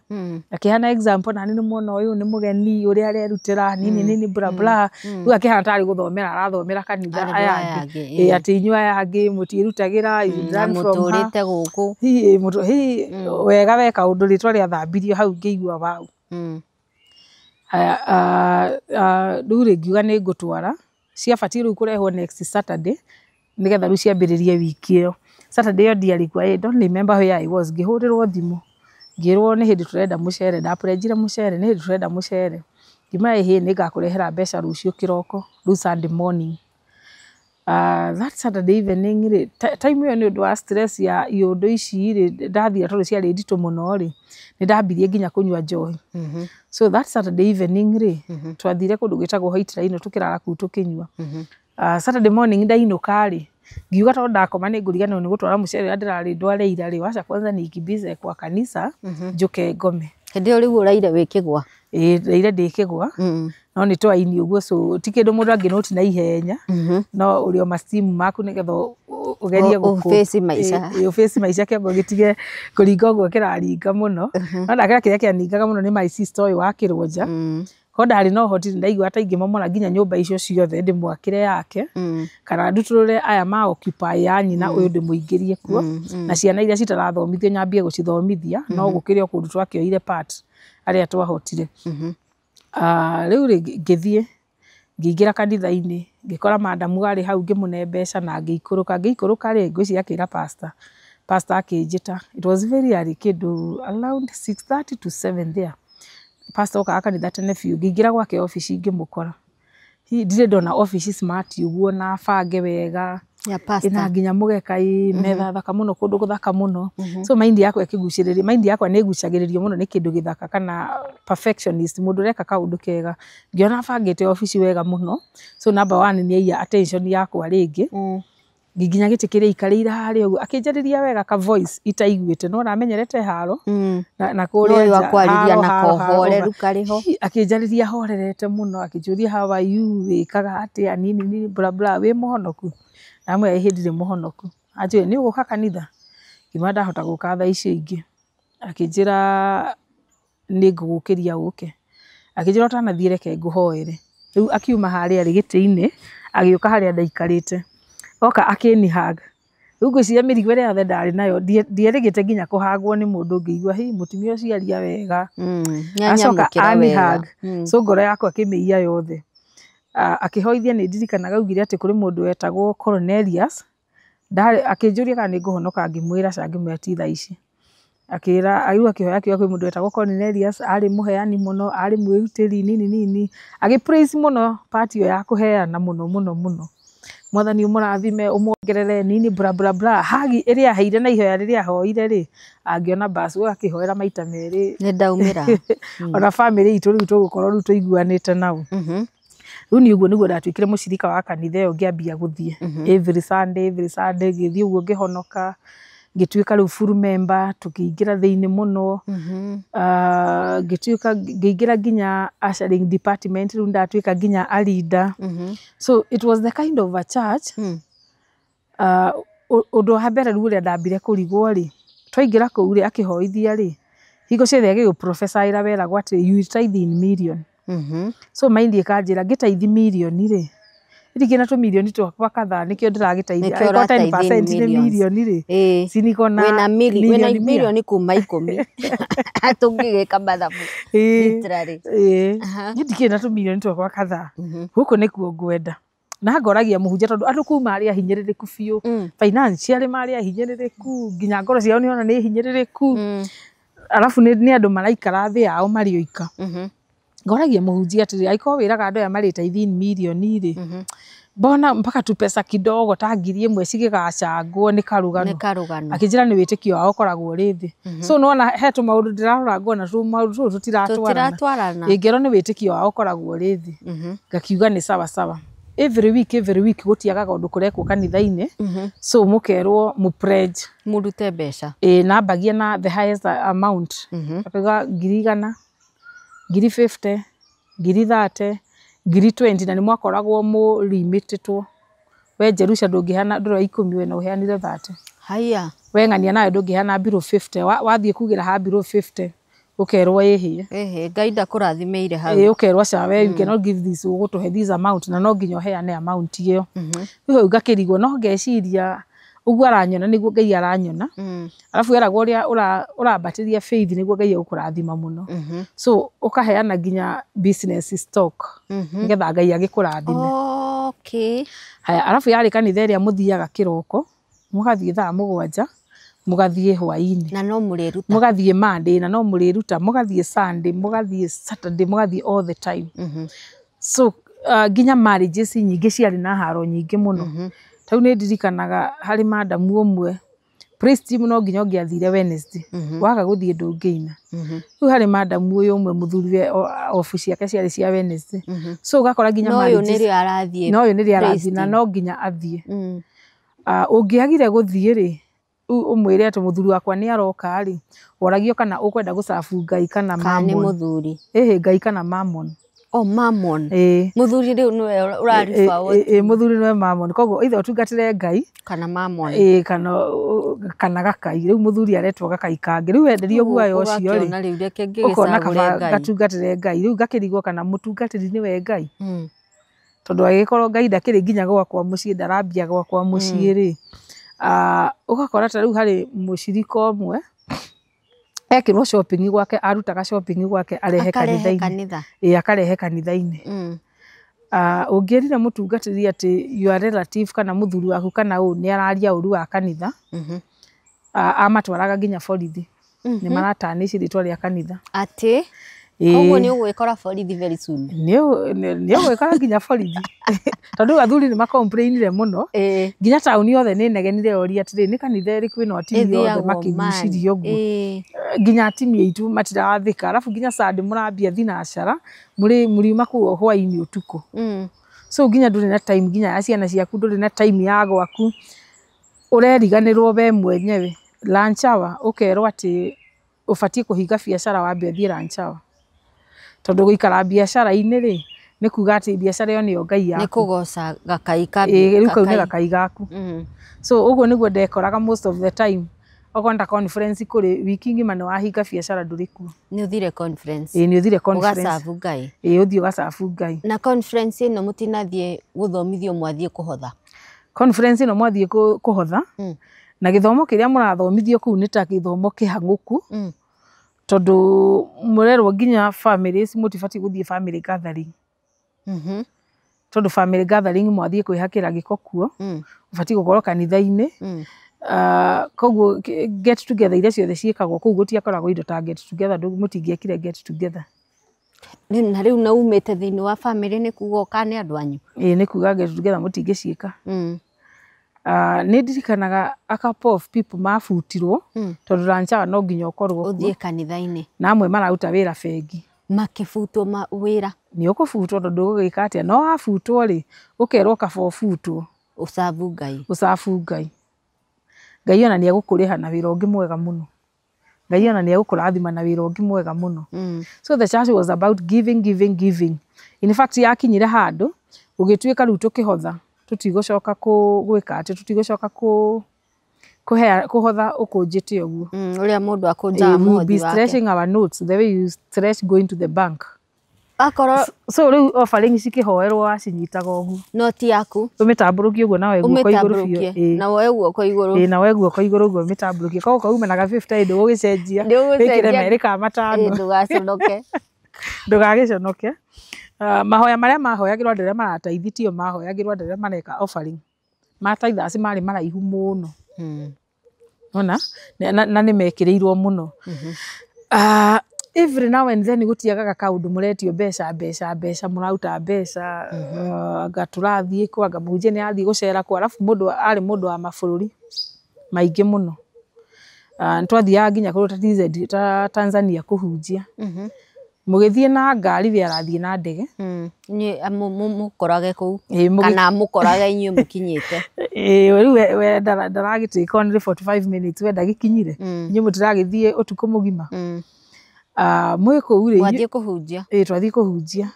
Akĩheana example nani nĩ mwona ũyũ nĩ mũgeni ũrĩa arerutĩra nini nini bla bla. Rĩu akĩhana tarĩ gũthomera arathomera kanitha aya angĩ. Ĩ atĩ inyuĩ aya angĩ mũtiĩrutagĩra, you learn from her. Mũtũrĩte gũkũ. Hihi wega weka ũndũ rĩtwa rĩathambirio hau ngĩigua wow. Rĩu rĩ ngiuga nĩ ngũtwara, ciabatiĩ rĩu kũrehwo next Saturday nĩgetha rĩu ciambĩrĩrie wiki ĩyo. Saturday ĩyo ndiarĩ kuo, I don't remember where I was, ngĩhũrĩrwo thimũ ngĩrwo nĩ hĩndĩ tũrenda mũcere, nda pledgire mũcere, nĩ hĩndĩ tũrenda mũcere. Ngĩmera ĩhĩ nĩ ngakũrehera mbeca rũciũ kĩroko, rĩu Sunday morning. That Saturday evening rĩ, time ĩyo nĩ ũndũ wa stress ya iũndũ ici rĩ, ndathire tondũ ciarĩ nditũ mũno rĩ, nĩ ndambirie nginya kũnyua njohi. So that Saturday evening rĩ, twathire kũndũ gwĩtagwo White Rhino tũkĩrara kũu tũkĩnyua. Saturday morning ndainũka rĩ, ngiuga tondũ ndakoma nĩ ngũriganĩrwo nĩ gũtwara mũcere ũrĩa ndĩrarĩ ndware ira rĩ, wacha kwanza nikimbize kwa kanitha njũke ngome. Hĩndĩ ĩyo rĩu ũraire wĩ kĩgwa? Ĩĩ ndaire ndĩ kĩgwa, no nĩ twaini ũguo, so ti kĩndũ mũndũ angĩ note na ihenya, no ũrĩ o mastimu maku nĩgetha ũgerie Ũ face maica. Ĩ ũ face maica kĩongo gĩtige kũringa ũguo kĩraringa mũno. No ndakĩra kĩrĩa kĩaningaga mũno nĩ my sister ũyũ wa Kĩrũnja. Ko ndarĩ na ũhoti ndaigua ta ingĩmomora nginya nyũmba icio ciothe ndĩmwakĩre yake, kana ndutũrũre aya ma occupy ya nyina ũyũ ndĩmũingĩrie kuo, na ciana iria citarathomithio nyambie gũcithomithia, no gũkĩrĩ o kũndũ twakĩoire part arĩa twahotire. Rĩu rĩ, ngĩthiĩ ngĩingĩra kanitha-inĩ, ngĩkora madamu arĩ hau, ngĩmũne mbeca na ngĩikũrũka. Ngĩikũrũka rĩ, ngwĩciria akĩra pastor, pastor akĩnjĩta. It was very early, kĩndũ around 6:30 to 7 there. Pastor okaga kanitha tene biũ. Ngĩingĩra gwake obici ngĩmũkora. Hihi ndirĩ ndona obici smart ũguo na bange wega, Ya pastor. Ĩna nginya mũgeka, ĩ metha thaka mũno, kũndũ gũthaka mũno. So mind yakwa ĩkĩgucĩrĩria, mind yakwa nĩ ĩgucagĩrĩrio mũno nĩ kĩndũ gĩthaka kana perfectionist, mũndũ ũreka kaũndũ kega. Ngĩona abangĩte obici wega mũno. So number one nĩ aiya attention yakwa rĩngĩ. Nginya gĩtĩ kĩrĩa aikarĩire harĩa ũguo akĩnjarĩria wega ka voice itaiguĩte, no ramenyerete haro na kũrĩa No nja, akwarĩria haro, na haro, haro. kohoreru karĩ ho. Akĩnjarĩria horerete mũno, akĩnjũria how are you, wĩkaga atĩa, nini nini, bla bla, wĩ mũhonoku? Ndamwĩra ĩhĩ ndirĩ mũhonoku. Anjĩra nĩ ũgũka kanitha? Ngiuga ndahota gũka thaa icio ingĩ. Akĩnjĩra nĩ ngũgũkĩria ũke. Akĩnjĩra ũtanathiĩ reke ngũhoere. Rĩu akiuma harĩa arĩ gĩtĩ-inĩ agĩũka harĩa ndaikarĩte. Oka akĩni hug. Rĩu ngwĩciria mĩrigo ĩrĩa yothe ndarĩ nayo ndierĩgĩte nginya kũhagwo nĩ mũndũ, ngĩigua hi mũtumia ũcio aria wega. Acoka Nĩanyamũkĩra ani wega. hug. So ngoro yakwa akĩmĩiya yothe. Akĩhoithia nĩ ndirikanaga augire atĩ kũrĩ mũndũ wetagwo Cornelius. Ndarĩ akĩnjũria kana nĩ ngũhonoka, ngĩmwĩra ca, ngĩmwĩra ti thaa ici. Akĩra rĩu akĩhoya akiuga kwĩ mũndũ wetagwo Cornelius, arĩ mũheani mũno, arĩ mwĩrutĩri nini nini. Agĩ praise mũno part ĩyo ya kũheana mũno mũno mũno. Mwathani ũmũrathime ũmuongerere nini bla bla bla. Hagi ĩrĩa aheire na ihoya rĩrĩa ahoire rĩ, angĩona bas we akĩhoera maita merĩ. Nĩ ndaumĩra. Ona family itũ rĩu tũgũkorwo rĩu tũiguanĩte nao. Rĩu niĩ ũguo nĩguo ndatuĩkire mũcirika wa kanitha ĩyo, ngĩambia gũthiĩ every Sunday, every Sunday ngĩthiĩ ũguo, ngĩhonoka, ngĩtuĩka rĩu full member, tũkĩingĩra thĩinĩ mũno. Ngĩtuĩka ngĩingĩra nginya ushering department, rĩu ndatuĩka nginya a leader. So it was the kind of a church. Ũndũ wa mbere rĩu ũrĩa ndambire kũrigwo rĩ, twaingĩra kũu rĩ, akĩhoithia rĩ, hingo ciothe agĩgũ prophesy weragwo atĩ you will tithe in million. So mind ĩkanjĩra ngĩtaithi mirioni rĩ, ndirikĩrĩ na tũmirioni twakwa kadhaa nĩkĩo ndĩragĩteithia. Nĩkĩo Angĩkorwo ũrateithia in 10% nĩ millions. mirioni rĩ, Ĩĩ. si niko na Wĩna miri, wĩna mirioni 100. Mirioni kuma 10 tũngĩgĩka mathabu. Literally. Ĩĩ, niĩ ndikĩrĩ na tũmirioni twakwa kadhaa, gũkũ nĩkuo ngwenda. Na ngoragia mũhunjia, tondũ andũ kũu marĩ ahinyĩrĩrĩku biũ, financially marĩ ahinyĩrĩrĩku, nginya ngoro ciao nĩ ona nĩ hinyĩrĩrĩku, arabu nĩ andũ maraikara thĩ yao marĩ oika. Ngoragia mũhunjia atĩrĩ, angĩkorwo wĩraga andũ aya marĩteithia in mirioni rĩ, mbona mpaka tu pesa kidogo ta 1,000 cigĩgacangwo nĩ karũgano? Nĩ karũgano. Akĩnjĩra nĩ wĩtĩkio wao ũkoragwo ũrĩ thĩ. So nĩwona he tũmaũndũ ndĩrarora ngona tũmaũndũ tũtũ tũtiratwarana. Tũtiratwarana. Ĩngerwo nĩ wĩtĩkio wao ũkoragwo ũrĩ thĩ, ngakiuga nĩ sawa sawa. Every week, every week gũtiagaga ũndũ kũrekwo kanitha-inĩ, so mũkerwo mũ pledge. Mũrute mbeca. Ĩ, nambagia na the highest amount, akauga 100,000, 50,000, 30,000, 20,000, na nĩ mwakoragwo mũlimitĩtwo. We Jerusha ndũngĩheana ndũrĩ wa 10, we no ũheanire 30. Haya. We ng'ania nawe ndũngĩheana below 50. Wathiĩ kugĩra ha below 50 ũkerwo ĩhĩ. Ĩhĩ, Ngai ndakũrathimĩire hau. Ĩ, ũkerwo aca, we you cannot give this, ũgũtũhe this amount na no nginya ũheane amount ĩyo. Rĩu hau ngakĩrigwo, no ngeciria ũguo aranyona nĩguo Ngai aranyona. Arabu eragwo ũrĩa ũrambatĩria faith nĩguo Ngai egũkũrathima mũno. So ũkaheana nginya business stock nĩgetha Ngai agĩkũrathime. Haya, arabu yarĩ kanitha ĩrĩa mũthiaga kĩroko, mũgathiĩ thaa 7, mũgathiĩ hwaĩ-inĩ. Na no mũrĩruta. Mũgathiĩ Monday na no mũrĩruta, mũgathiĩ Sunday, mũgathiĩ Saturday, mũgathiĩ all the time. So nginya marriages nyingĩ ciarĩ na haro nyingĩ mũno. Ta rĩu nĩ ndirikanaga harĩ madamu ũmwe, praise team no nginya ũngĩathire Wednesday, waga gũthiĩ ndũngĩina. Rĩu harĩ madamu ũyũ ũmwe, mũthuriwe obu ciake ciarĩ cia Wednesday, so ũgakora nginya No ũyũ marriages nĩrĩo arathiĩ. No ũyũ nĩrĩo praise arathiĩ na team. no nginya athiĩ. Ũngĩagire gũthiĩ rĩ, ũmwĩre atĩ mũthuri wakwa nĩ aroka rĩ, woragio kana ũkwenda gũcabu Ngai kana Kana nĩ Mammon. Mũthuri. Ĩhĩ, Ngai kana Mammon. O Mammon. Ĩĩ. Mũthuri rĩu nĩwe ũrariba. Ĩĩ, mũthuri nĩwe Mammon, koguo either ũtungatĩre Ngai kana Mammon. Ĩĩ, kana gakai. Rĩu mũthuri aretwo gakai kangĩ, rĩu wenderio guoya ũcio rĩ, ũgakĩona rĩu reke ũkona ngĩgĩcagũre kaba Ngai. Gatungatĩre Ngai. Rĩu ngakĩrigwo kana mũtungatĩri nĩwe Ngai, tondũ agĩkorwo Ngai ndakĩrĩ nginya gwakwa mũciĩ, ndarambia gwakwa mũciĩ rĩ. Ũgakora ta rĩu harĩ mũcirika ũmwe ekĩrwo shopping gwake, arutaga shopping gwake arehe akarehe kanitha-inĩ. Kanitha. Ĩĩ, akarehe kanitha-inĩ. Ũngĩrire mũtungatĩri atĩ your relative kana mũthuri waku kana ũũ nĩ araria ũru wa kanitha, amatwaraga nginya borithi, nĩ maratanĩci rĩtwa rĩa kanitha. Atĩ Ĩĩ. koguo nĩ ũgwĩkora borithi very soon. Nĩ ũgwĩkora nginya borithi, tondũ rĩu athuri nĩ makomplainire mũno, nginya taũni yothe nĩ negenire yoria atĩrĩ, nĩ kanitha ĩrĩkũ ĩno atimia othe ĩthiagwo makĩgucĩria ũguo? Nginya atimia aitũ matirathĩka, arabu nginya Sunday mũrambia thinacara, mũrĩ mũriuma kũu hwaĩ-inĩ ũtukũ, so nginya ndũrĩ na time nginya ya ciana ciaku, ndũrĩ na time ya gwaku, ũreriganĩrwo we mwenyewe. Lunch hour ũkerwo atĩ ũbatiĩ kũhinga biacara wambe ũthiĩ lunch hour, tondũ gũikara biacara-inĩ rĩ, nĩ kuga atĩ biacara ĩyo nĩyo ngai nĩ yaku. Kũgoca gakai ka. Ĩĩ, rĩu kau nĩ gakai gaku. So ũguo nĩguo ndekoraga most of the time, okorwo nĩ ta conference kũrĩ wiki ng'ima nĩ wahinga biacara, ndũrĩ kuo. Nĩ ũthire conference. Ĩĩ, nĩ ũthire conference. Ũgacabu Ngai. Ĩĩ, ũthiĩ ũgacabu Ngai. Na conference ĩno mũtinathiĩ gũthomithio, mwathiĩ kũhotha? Conference ĩno mwathiĩ kũhotha. Na gĩthomo kĩrĩa mũrathomithio kũu nĩ ta gĩthomo kĩhang'ũku, tondũ mũrerwo nginya families mũtibatiĩ gũthiĩ family gathering, tondũ family gathering mwathiĩ kwĩhakĩra gĩko kuo. Ũbatiĩ gũkorwo kanitha-inĩ. Koguo get together iria ciothe ciĩkagwo kũu, gũtiakoragwo indo ta get together, mũtingĩekire get together. Na rĩu na umĩte thĩinĩ wa family, nĩ kuga ũkane andũ anyu. Ĩĩ, nĩ kuga get together mũtingĩciĩka. Nĩ ndirikanaga a couple of people mabutirwo, tondũ lunch hour no nginya ũkorwo kuo. Ũthiĩ kanitha-inĩ. Na amwe mararuta wĩra bengi. Makĩbutwo ma wĩra. Nĩ ũkũbutwo, tondũ ũgũgĩka atĩa? No wabutwo rĩ, ũkerwo kaba ũbutwo ũcabu Ngai. Ũcabu Ngai. Ngai ona nĩ egũkũrĩha na wĩra ũngĩ mwega mũno, Ngai ona nĩ egũkũrathima na wĩra ũngĩ mwega mũno. So the church was about giving, giving, giving. In fact, yakinyire handũ gũgĩtuĩka rĩu tũkĩhotha tũtigũcoka gwĩka atĩ tũtigũcoka kũhea kũhotha ũkũnjĩte ũguo. Ũrĩa mũndũ akũnjaga We will mũhothi be wake. Stretching our notes the way you stretch going to the bank. Akorwo So rĩu offering cikĩhoerwo, wacinyitaga ũguo. Noti yaku. Ũmĩtambũrũkie ũguo nawe guoko igũrũ biũ. Ũmĩtambũrũkie. Ĩĩ. Na woe guoko igũrũ. Ĩĩ, na woe guoko igũrũ ũguo ũmĩtambũrũkie, koguo kauma na ga 50 ndũgũgĩcenjia, Ndũgũcenjia. wĩkĩre merĩ ka matano. Ĩĩ, ndũgaconoke. Ndũgagĩconoke. Mahoya marĩa mahoyagĩrwo andũ arĩa marataithi tio mahoyagĩrwo andũ arĩa mareka offering. Ma tithers marĩ maraihu mũno. Ona na nĩ mekĩrĩirwo mũno. Every now and then gũtiagaga kaũndũ mũretio mbeca, mbeca, mbeca, mũraruta mbeca, anga tũrathiĩ kũ, anga mũhunjia nĩ arathiĩ gũcera kũ, arabu mũndũ arĩ mũndũ wa mabũrũri maingĩ mũno. Nĩ twathiaga nginya kũndũ ta TZ, ta Tanzania kũhunjia. Mũgĩthiĩ na ngari, we arathiĩ na ndege. Inyuĩ mũkorage kũu. Ĩĩ, kana mũkorage inyuĩ mũkinyĩte. Ĩĩ, rĩu we ndaragĩtuĩka only 45 minutes, we ndagĩkinyire. Inyuĩ mũtiragĩthiĩ ũtukũ mũgima. Mwĩ kũu rĩ, Mwathiĩ kũhunjia. Ĩĩ, twathiĩ kũhunjia.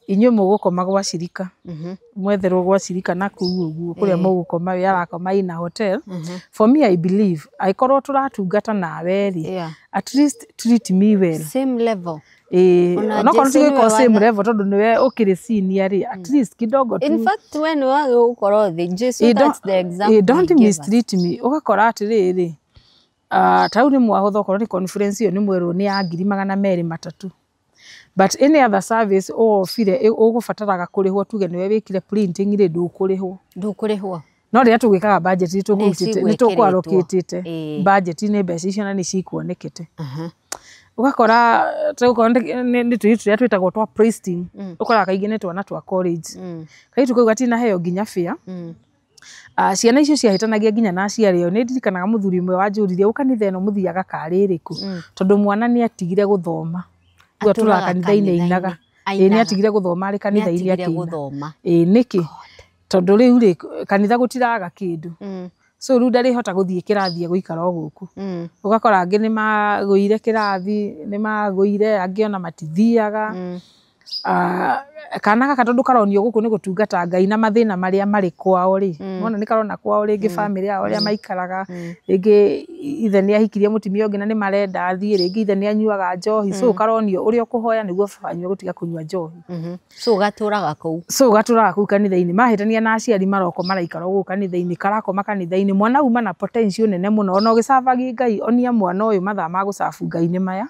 Inyuĩ mũgũkoma gwa cirika. Mwetherwo gwa cirika na kũu ũguo kũrĩa mũgũkoma, we arakoma in a hotel. For me, I believe angĩkorwo tũratungata nawe rĩ, at least treat me well. Same level. Ĩĩ, Ona onokorwo Jesu nĩwe tigĩkorwo same level, tondũ nĩwe ũkĩrĩ senior rĩ, at least kidogo tu. In fact, we nĩ wagĩ gũkorwo thĩ Jesu, Ĩĩ, that's the example ĩĩ, don't he gave us. mistreat me. Ũgakora atĩrĩrĩ, ta rĩu nĩ mwahotha, okorwo nĩ conference ĩyo nĩ mwerwo nĩ ya 230,000, but any other service ũofire ũgũbataraga kũrĩhwo, tuge nĩwe wĩkire printing rĩ, ndũkũrĩhwo. Ndũkũrĩhwo. No rĩrĩa tũgwĩkaga budget nĩ tũkũrutĩte, nĩ cigwĩkĩrĩtwo. tũkwarokĩtĩte budget-inĩ mbeca icio na nĩ cikuonekete. Ũgakora okorwo nĩ tũirĩtu tũrĩa twĩtagwo twa praise team, ũkoraga kaingĩ nĩ twana twa college. Kairĩtu kau gatinaheo nginya fare. Ciana icio ciahĩtanagia nginya na aciari ao. Nĩ ndirikanaga mũthuri ũmwe wanjũririe, "Ũ kanitha ĩno mũthiaga karĩ ĩrĩkũ?" Tondũ mwana nĩ atigire gũthoma. Rĩu atũraga Atũraga kanitha-inĩ ainaga. kanitha-inĩ. Ĩĩ, nĩ Ainaga. atigire gũthoma arĩ kanitha-inĩ Nĩ atigire akĩina. gũthoma. Ĩĩ, nĩkĩ? Tondũ rĩu rĩ, kanitha gũtiraga kĩndũ. So rĩu ndarĩhota gũthiĩ kĩrathi, egũikara o gũkũ. Ũgakora angĩ nĩ magũire kĩrathi, nĩ magũire, angĩ ona matithiaga. Kana gaka tondu karonio guku ni gutungata Ngai na mathina maria mari kwao ri, wona ni karona kwao ringi family yao ria maikaraga, ringi ithe ni ahikirie mutumia ungi na ni marenda athie, ringi ithe ni anyuaga njohi, so karonio uria ukuhoya niguo baba anyue gutiga kunyua njohi. So gaturaga kuu. So gaturaga kuu kanitha-ini, mahitania na aciari maroko maraikara gũkũ kanitha-inĩ, karakoma kanitha-inĩ, mwana uma na potential nene mũno, ona ũgĩcabagi Ngai onia mwana ũyũ mathaa ma gũcabu Ngai nĩ maya,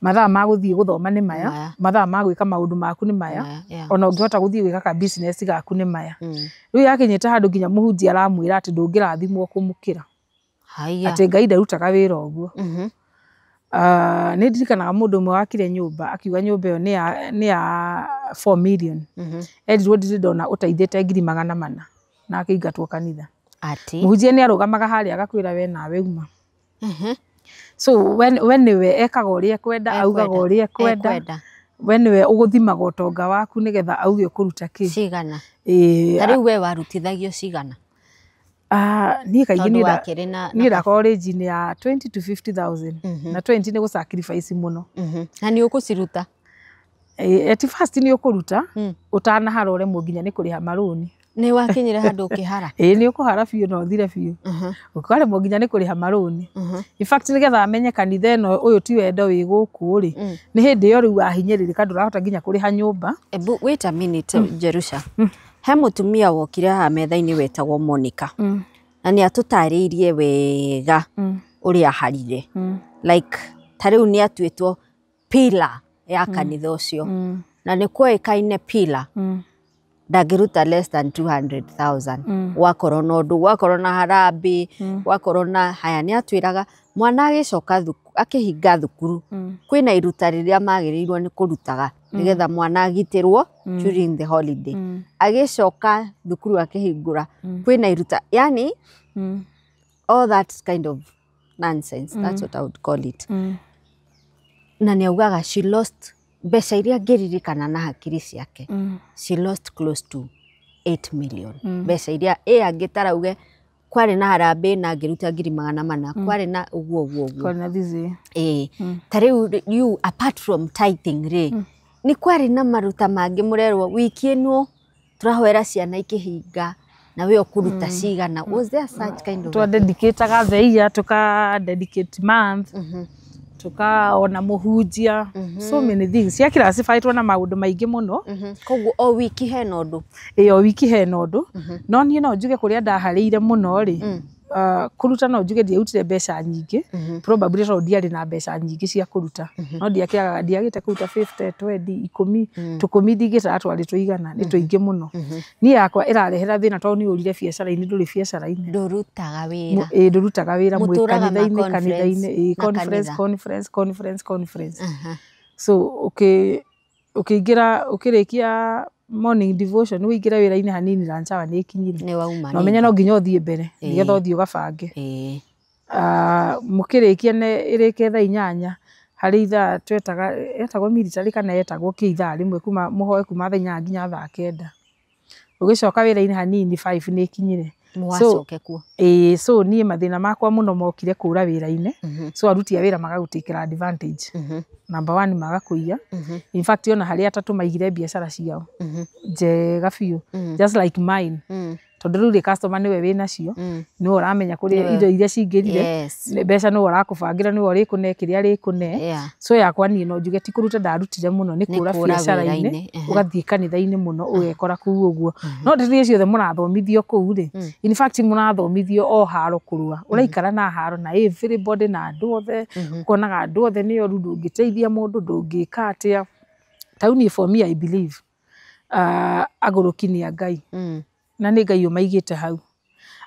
mathaa ma gũthiĩ gũthoma nĩ maya, mathaa ma gwĩka maũndũ maku nĩ maya, ona ũngĩhota gũthiĩ gwĩka ka business gaku nĩ maya. Rĩu yakinyĩte handũ nginya mũhunjia aramwĩra atĩ ndũngĩrathimwo kũmũkĩra, atĩ Ngai ndarutaga wĩra ũguo. Nĩ ndirikanaga mũndũ ũmwe wakire nyũmba akiuga nyũmba ĩyo nĩ ya 4 million, erirwo ndirĩ ndona ũteithĩte 400,000 na akĩingatwo kanitha. Mũhunjia nĩ arũgamaga harĩa agakwĩra we nawe uma. So we nĩwe ekaga ũrĩa ekwenda, augaga ũrĩa ekwenda, we nĩwe ũgũthimaga ũtonga waku nĩgetha auge ũkũruta kĩ cigana. Ta rĩu we warutithagio cigana? Niĩ kaingĩ niĩ ndakorwo range-inĩ ya 20 to 50,000, na 20 nĩ gũ sacrifice mũno. Na nĩ ũkũciruta? At first nĩ ũkũruta, ũtanahara ũremwo nginya nĩ kũrĩha marũni. Nĩ wakinyire handũ ũkĩhara? Ĩĩ nĩ ũkũhara biũ na ũthire biũ, ũkaremwo nginya nĩ kũrĩha marũni. In fact nĩgetha amenye kanitha ĩno ũyũ ti wendo wĩ gũkũ rĩ, nĩ hĩndĩ ĩyo rĩu wahinyĩrĩrĩka ndũrahota nginya kũrĩha nyũmba. Ebu wait a minute Jerusha, he mũtumia wokire haha metha-inĩ wetagwo Monica, na nĩ atũtarĩirie wega ũrĩa aharire, like ta rĩu nĩ atuĩtwo pillar ya kanitha ũcio, na nĩ kwoĩkaine pillar ndangĩruta less than 200,000. Gwakorwo na ũndũ, gwakorwo na harambee, gwakorwo na haya, nĩ atwĩraga mwana agĩcoka akĩhinga thukuru kwĩna iruta rĩrĩa magĩrĩirwo nĩ kũrutaga nĩgetha mwana agitĩrwo during the holiday, agĩcoka thukuru akĩhingũra kwĩna iruta, yani all that kind of nonsense, that's what I would call it. Na nĩ augaga she lost mbeca iria ngĩririkana na hakiri ciake, she lost close to 8 million. Mbeca iria ĩ angĩtarauge kwarĩ na harambee na ngĩruta 400,000, kwarĩ na ũguo ũguo ũguo. Kwarĩ na thizĩ. Ĩĩ. Ta rĩu you apart from tithing rĩ, nĩ kwarĩ na maruta mangĩ mũrerwo wiki ĩno tũrahoera ciana ikĩhinga na we ũkũruta cigana. Was there such kind of Twa dedicate-aga the year, tuka dedicate month, tukaona mũhunjia, so many things cia classified na maũndũ maingĩ mũno. Koguo o wiki hena ũndũ? Ĩĩ o wiki hena ũndũ, no niĩ no njuge kũrĩa ndaharĩire mũno rĩ, kũruta no njuge ndiarutire mbeca nyingĩ, probably tondũ ndiarĩ na mbeca nyingĩ cia kũruta, no ndiagĩte kũruta 50, 20, 10, tũkũmi ndingĩtara twarĩ tũigana, nĩ tũingĩ mũno. Niĩ yakwa ĩrarehera thĩna tondũ nĩ ũrire biacara-inĩ, ndũrĩ biacara-inĩ. Ndũrutaga wĩra. Ĩĩ ndũrutaga wĩra, mwĩ Mũtũraga ma kanitha-inĩ, conference kanitha-inĩ, ĩĩ na conference, kanitha. conference, conference, conference. So ũkĩingĩra ũkĩrĩkia morning devotion ũingĩre wĩra-inĩ hanini lunch hour nĩ ĩkinyire. Nĩ wauma. Na ũmenye no nginya ũthiĩ mbere nĩgetha ũthiĩ ũgabange. Mũkĩrĩkia ĩrĩke thaa 8 harĩ ithaa twetaga, etagwo military kana etagwo kĩ ithaa rĩmwe kuma mũhoe kuma thaa 8 nginya thaa 9. Ũgĩcoka wĩra-inĩ hanini 5 nĩ ĩkinyire. Mũgacoke kuo. Ĩĩ, so niĩ mathĩna makwa mũno mokire kũra wĩra-inĩ, so aruti a wĩra magagũtĩkĩra advantage. Number one magakũiya. In fact ona harĩ atatũ maigire biacara ciao njega biũ, just like mine, tondũ rĩu rĩ customer nĩwe wĩnacio, nĩwe ũramenya kũrĩa indo iria cingĩrire, mbeca nĩwe ũrakũbangĩra, nĩwe ũrĩkũne kĩrĩa arĩkũne. So yakwa niĩ no njuge ti kũruta ndarutire mũno, nĩ kũra biacara-inĩ, ũgathiĩ kanitha-inĩ mũno ũgekora kũu ũguo. No rĩrĩa ciothe mũrathomithio kũu rĩ, in fact mũrathomithio o haro kũrũa, ũraikara na haro na everybody na andũ othe, ũkonaga andũ othe nĩ oru, ndũngĩteithia mũndũ, ndũngĩka atĩa. Ta rĩu niĩ for me I believe agũrũki nĩ a Ngai, na nĩ Ngai ũmaigĩte hau.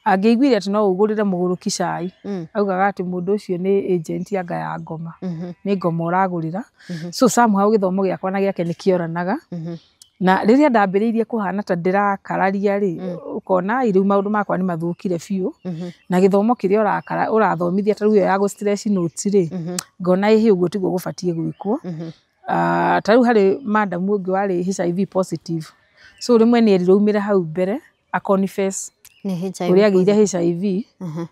Angĩaiguire atĩ no ũgũrĩre mũgũrũki cai, augaga atĩ mũndũ ũcio nĩ agent anga ya ngoma, nĩ ngoma ũragũrĩra. So somehow gĩthomo gĩakwa na gĩake nĩ kĩoranaga. Na rĩrĩa ndambĩrĩirie kũhana ta ndĩrakararia rĩ, ũkona rĩu maũndũ makwa nĩ mathũkire biũ, na gĩthomo kĩrĩa ũrathomithia ta rĩu ĩyo ya gũ stress notes rĩ, ngona ĩhĩ ũguo tiguo gũbatiĩ gwĩkwo. Ta rĩu harĩ madam ũngĩ warĩ HIV positive, so rĩmwe nĩ erirwo aumĩre hau mbere a confess. Nĩ HIV Ũrĩa agĩire HIV,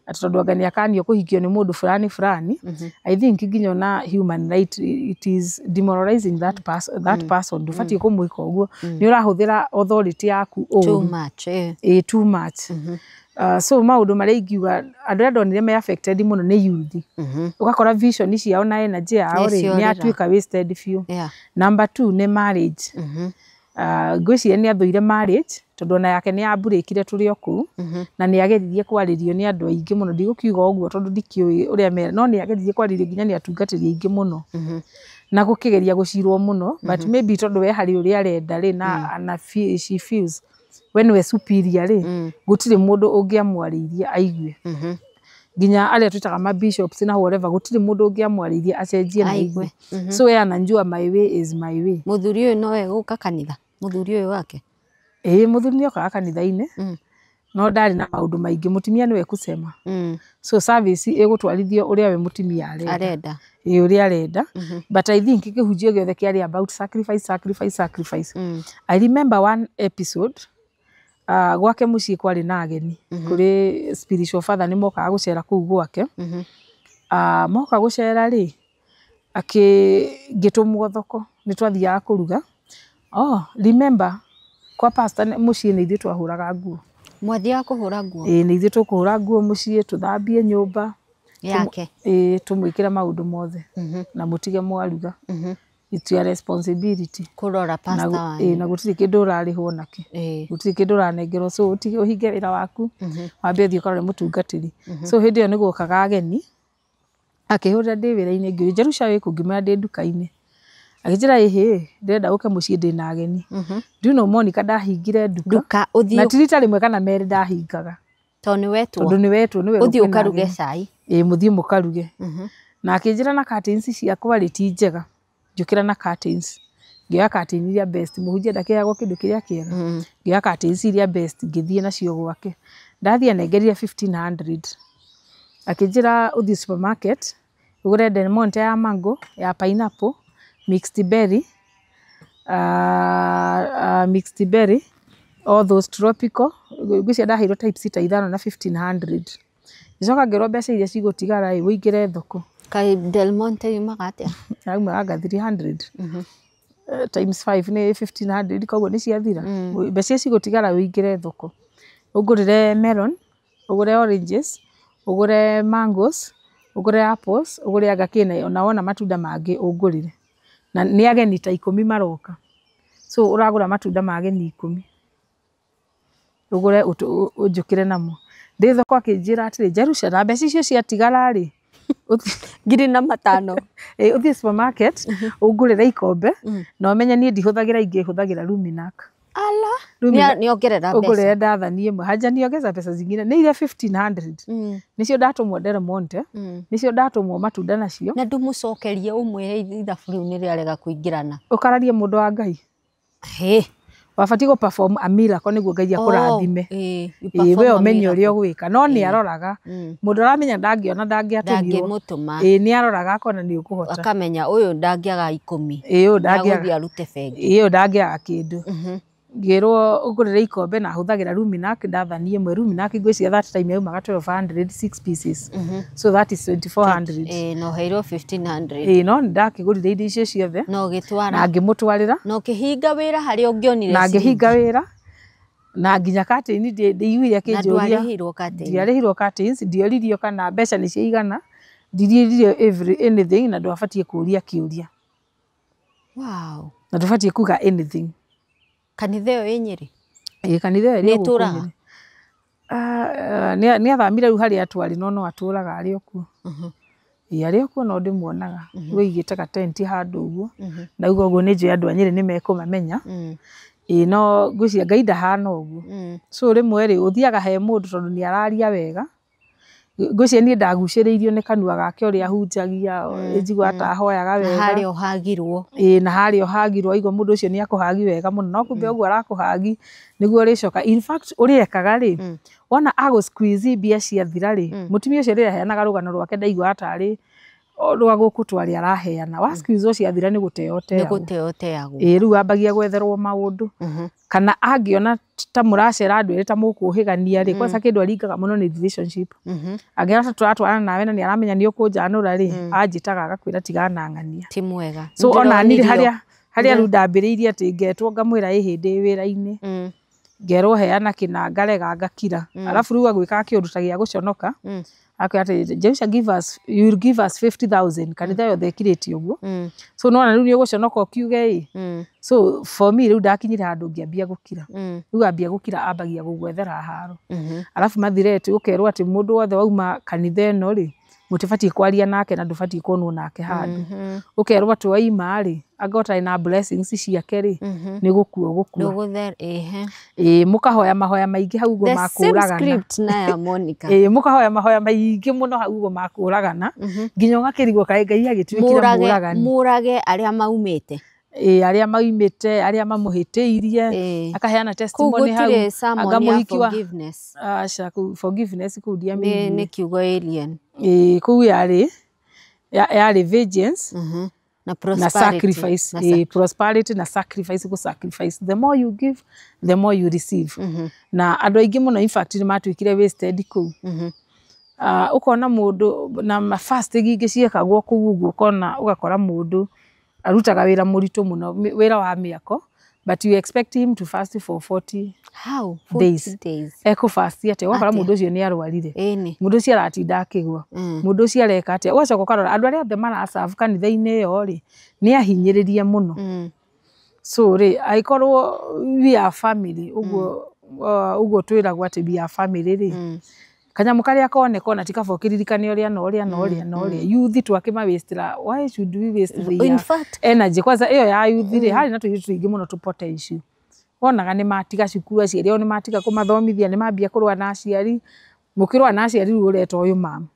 atĩ tondũ anga nĩ akanio kũhikio nĩ mũndũ fulani fulani. I think nginya ona human right, it is demoralizing that person. That person ndũbatiĩ kũmwĩka ũguo, nĩ ũrahũthĩra authority yaku Too ũru. much, eh. Ĩ, too much. So maũndũ marĩa ingiuga andũ arĩa ndonire me affected mũno nĩ youth. Ũgakora vision ciao na energy yao Nĩ rĩ, nĩ ciorĩra. yatuĩka wasted biũ. Number two nĩ marriage. Ngwĩciria nĩ athũire marriage tondũ ona yake nĩ yamburĩkire tũrĩ o kũu, na nĩ ageririe kwarĩrio nĩ andũ aingĩ mũno. Ndigũkiuga ũguo tondũ ndikĩũĩ ũrĩa mera, no nĩ ageririe kwarĩrio nginya nĩ atungatĩri aingĩ mũno na gũkĩgeria gũcirwo mũno, but maybe tondũ we harĩ ũrĩa arenda rĩ, na she feels we nĩwe superior rĩ, gũtirĩ mũndũ ũngĩamwarĩirie aigue. Nginya arĩa twĩtaga ma bishops na whatever, gũtirĩ mũndũ ũngĩamwarĩirie acenjie na Aigue. aigue. So we ananjua my way is my way. Mũthuri ũyũ nowe gũka kanitha, mũthuri ũyũ wake? Ĩĩ, mũthuri nĩ okaga kanitha-inĩ, no ndarĩ na maũndũ maingĩ. Mũtumia nĩwe kusema. So service ĩgũtwarithio ũrĩa we mũtumia arenda. Arenda. Ĩĩ, ũrĩa arenda. But I think kĩhunjio gĩothe kĩarĩ about sacrifice, sacrifice, sacrifice. I remember one episode, gwake mũciĩ kwarĩ na ageni. Kũrĩ spiritual father nĩ mokaga gũcera kũu gwake. Moka gũcera rĩ, ngĩtũmwo thoko, nĩ twathiaga kũruga. Oh, remember kwa pastor mũciĩ nĩ ithuĩ twahũraga nguo. Mwathiaga kũhũra nguo? Ĩĩ, nĩ ithuĩ tũkũhũra nguo mũciĩ, tũthambie nyũmba. Yake? Ĩĩ, tũmwĩkĩre maũndũ mothe na mũtige mwaruga. It's your responsibility. Kũrora pastor Ĩĩ, wanyu. Na gũtirĩ kĩndũ ũrarĩhwo nakĩ. Gũtirĩ kĩndũ ũranengerwo, so ũtige ũhinge wĩra waku, wambe ũthiĩ ũkarore mũtungatĩri. So hĩndĩ ĩyo nĩ guokaga ageni, akĩhũrĩra ndĩ wĩra-inĩ, ngĩũria, "Jerusha, wĩ kũ?" Ngĩmwĩra ndĩ nduka-inĩ. Akĩnjĩra, "Ĩhĩ, ndĩrenda ũke mũciĩ, ndĩna ageni." Do you know, Monica, ndahingire nduka. Nduka Na ũthiĩ. ti rita rĩmwe kana merĩ ndahingaga. Tondũ nĩ wetwo. Tondũ nĩ wetwo, nĩ werwo Ũthiĩ kwĩna ũkaruge ageni. cai. Ĩĩ, mũthiĩ mũkaruge. Na akĩnjĩra na curtains ciakwa rĩ ti njega, njũkĩra na curtains. Ngĩoya curtain iria best, mũhunjia ndakĩheagwo kĩndũ kĩrĩa kĩega. Ngĩoya curtains iria best, ngĩthiĩ nacio gwake. Ndathiĩ anengerire 1500. Akĩnjĩra ũthiĩ supermarket ũgũre Del Monte ya mango, ya pineapple, mixed berry, mixed berry, all those tropical. Ngwĩciria ndaheirwo types ta ithano na 1500. Ngĩcoka ngĩrwo mbeca iria cigũtigara ĩ, ũingĩre thoko. Kaĩ Del Monte yumaga atĩa? Yaumaga 300. Times 5 nĩ 1500, koguo nĩ ciathira. Mbeca iria cigũtigara ũingĩre thoko, ũngũrĩre melon, ũgũre oranges, ũgũre mangoes, ũgũre apples, ũgũre anga kĩ, ona wona matunda mangĩ ũngũrĩre. Na nĩ ageni ta 10 maroka. So ũragũra matunda ma ageni 10. Ũgũre ũnjũkĩre namo. Ndĩ thoko akĩnjĩra atĩrĩ, "Jerusha, na mbeca icio ciatigara rĩ, 1500. Ĩ, ũthiĩ supermarket ũngũrĩre ikombe, na ũmenye niĩ ndihũthagĩra ingĩ, hũthagĩra Luminac." Ala. Luminac. Nĩ ongerera mbeca. Ũngũrĩre ndathani ĩmwe. Hajaniongeza pesa zingine. Nĩ iria 1500. Nĩcio ndatũmwo Del Monte, nĩcio ndatũmwo matunda nacio. Na ndũmũcokerie ũmwĩre ithabu rĩu nĩ rĩarega kũingĩrana? Ũkararie mũndũ wa Ngai. Hĩ. Wabatiĩ gũ perform a miracle nĩguo Ngai akũrathime. Ĩĩ, you Ĩĩ, we perform a ũmenye ũrĩa miracle. ũgwĩka, no nĩ aroraga. Mũndũ ũramenya ndangĩona ndangĩatũmirwo. Ndangĩmũtũma. Ĩĩ, nĩ aroraga akona nĩ ũkũhota. Akamenya ũyũ ndangĩaga 10. Ĩĩ, ũyũ ndangĩaga. Nĩagũthiĩ arute bengi. Ĩĩ, ũyũ ndangĩaga kĩndũ. Ngĩrwo ũngũrĩre ikombe na hũthagĩra Luminac ndathani ĩmwe. Luminac ngwĩciria that time yaumaga 1200, six pieces. So that is 2400. Ĩĩ, na ũheirwo 1500. Ĩĩ, no nĩ ndakĩgũrire indo icio ciothe Na ũgĩtwara. Na ngĩmũtwarĩra. Na ũkĩhinga wĩra harĩa ũngĩonire Na ngĩhinga ciringi. wĩra na nginya curtain ndĩiguire Na akĩnjũria. ndwarĩhirwo curtain? Ndiarĩhirwo curtains, ndioririo kana mbeca nĩ ciaigana, ndiririo every anything, na ndwabatiĩ kũũria kĩũria. Na ndũbatiĩ kuga anything. Kanitha ĩyo ĩ Nyĩrĩ? Ĩĩ, kanitha ĩyo ĩrĩ Nĩ o gũkũ ĩtũraga? Nyĩrĩ. Ah, nĩ athamire rĩu harĩa twarĩ, no no atũraga arĩ o kuo. Ĩĩ, arĩ o kuo, no ndĩmuonaga. Rĩu aigĩte gatenti handũ ũguo. Ndauga ũguo nĩ njũĩ andũ a Nyĩrĩ nĩ mekũmamenya. Ĩĩ, no ngwĩciria Ngai ndahana ũguo. So rĩmwe rĩ, ũthiaga he mũndũ tondũ nĩ araria wega. Ngwĩciria niĩ ndagucĩrĩirio nĩ kanua gake ũrĩa ahunjagia, njiguaga ta ahoyaga Na wega. harĩa ũhagirwo. Ĩĩ, na harĩa ũhagirwo, waigua mũndũ ũcio nĩ akũhagi wega mũno, no kumbe ũguo arakũhagi nĩguo ũrĩcoka. In fact, ũrĩa ekaga rĩ, wona agũ squeeze mbia ciathira rĩ, mũtumia ũcio rĩrĩa aheanaga rũgano rwake ndaiguaga tarĩ Rwa gũkũ twarĩ araheana wa squeeze ciathira nĩ gũteo Nĩ teagwo. gũteo teagwo. Ĩĩ, rĩu ambagia gwetherwo maũndũ. Kana angĩona ta mũracera andũ erĩ ta mũkũhĩgania rĩ, kwanza kĩndũ aringaga mũno nĩ relationship. Angĩona ta tũratwarana nawe na nĩ aramenya nĩ ũkũnjanũra rĩ, anjĩtaga agakwĩra tigana na ng'ania. Ti mwega. So ona niĩ Ndĩronirio. harĩa rĩu ndambĩrĩirie atĩ ngetwo ngamwĩra ĩ hĩndĩ wĩra-inĩ, ngerwo heana kĩna ngarega ngakira, arabu rĩu agwĩkaga kĩũndũ ta gĩa gũconoka, akwĩra atĩ Jerusha give us, you will give us 50,000, kanitha yothe ĩkirĩte ũguo. So nĩwona rĩu nĩ ũgũconoka ũkiuge ĩ. So for me rĩu ndakinyire handũ ngĩambia gũkira. Rĩu ambia gũkira ambagia gũgwethera haro. Arabu mathirete ũkerwo atĩ mũndũ wothe wauma kanitha ĩno rĩ, mũtibatiĩ kwaria nake na ndũbatiĩ kuonwo nake handũ. Ũkerwo atĩ waima rĩ, anga ũtarĩ na blessings ciake rĩ, nĩ gũkua ũgũkua. Ndũgũthe ĩhe. Ĩĩ, mũkahoya mahoya maingĩ hau ũguo The same makũragana. script na ya Monica. Ĩĩ, mũkahoya mahoya maingĩ mũno hau ũguo makũragana, nginya ũgakĩrigwo kaĩ Ngai agĩtuĩkire Mũrage mũragani. Mũrage arĩa maumĩte. Ĩĩ, arĩa maumĩte, arĩa mamũhĩtĩirie, akaheana Kũu testimony hau. gũtirĩ sermon Anga ya mũhiki wa forgiveness. Aca, kũu forgiveness kũu Nĩ ndiamĩiguire. Nĩ kiugo alien. Ĩĩ, kũu yarĩ vengeance Na na prosperity. sacrifice. Na Ĩĩ, prosperity na sacrifice, gũ sacrifice, the more you give the more you receive. Na andũ aingĩ mũno in fact nĩ matuĩkire wasted kũu. Ũkona mũndũ na ma fasting ingĩ ciekagwo kũu ũguo, ũkona ũgakora mũndũ arutaga wĩra mũritũ mũno, wĩra wa mĩako, but you expect him to fast for 40 How? 40 days. Days. Ekũ fast atĩa? Ũgakora Atĩa? mũndũ ũcio nĩ arwarire, Ĩni. mũndũ ũcio aratinda akĩgwa, mũndũ ũcio areka atĩa. Ũgacoka ũkarora andũ arĩa othe maracabu kanitha-inĩ ĩyo rĩ, nĩ ahinyĩrĩrie mũno. So rĩ, angĩkorwo we are family ũguo, ũguo twĩragwo atĩ we are family rĩ, kanyamũ karĩa koneka ona ti kaba ũkĩririkane ũrĩa na ũrĩa na ũrĩa na ũrĩa youth twakĩma waste. Why should we waste In their fact, energy? Kwanza ĩyo ya youth rĩ, harĩ na tũirĩtu tũingĩ mũno tũ potential wonaga nĩ matiga cukuru, aciari ao nĩ matiga kũmathomithia, nĩ mambia kũrũa na aciari. Mũkĩrũa na aciari rĩu ũreta ũyũ mamu,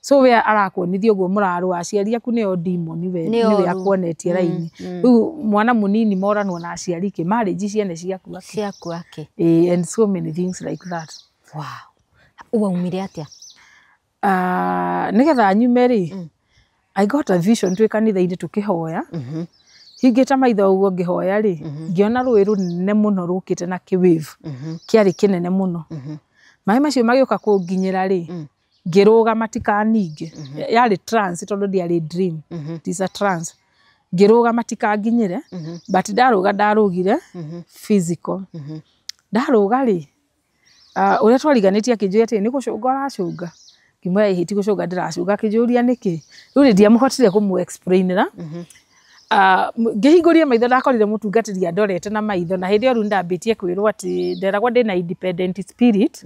so we arakuonithia ũguo mũrarũa aciari aku nĩo demon, we Nĩ nĩwe oru. Akuonetie raini. Rĩu mwana mũnini moranwo na aciari kĩ marriage ciene ciaku akĩ Ciaku ake. Eh, and so many things like that. Wow. Waumire atĩa? Nĩgetha nyume rĩ, I got a vision twĩ kanitha-inĩ tũkĩhoya. Hingĩte maitho ũguo ngĩhoya rĩ, ngĩona rũĩ rũnene mũno rũkĩte na kĩ-wave kĩarĩ kĩnene mũno. Maĩ macio magĩũka kũnginyĩra rĩ, ngĩrũga matikaninge. Yarĩ trance tondũ ndiarĩ dream, it is a trance. Ngĩrũga matikanginyĩre, but ndarũga ndarũgire physical. Ndarũga rĩ, ũrĩa twariganĩtie akĩnjũria atĩrĩ, nĩ gũcũnga ũracũnga? Ngĩmwĩra ĩhĩ, ti gũcũnga ndĩracũnga. Akĩnjũria nĩkĩ. Rĩu rĩ, ndiamũhotire kũmũ explainĩra. Ngĩhingũria maitho ndakorire mũtungatĩri andorete na maitho, na hĩndĩ ĩyo rĩu nĩndambĩtie kwĩrwo atĩ nderagwo ndĩna independent spirit,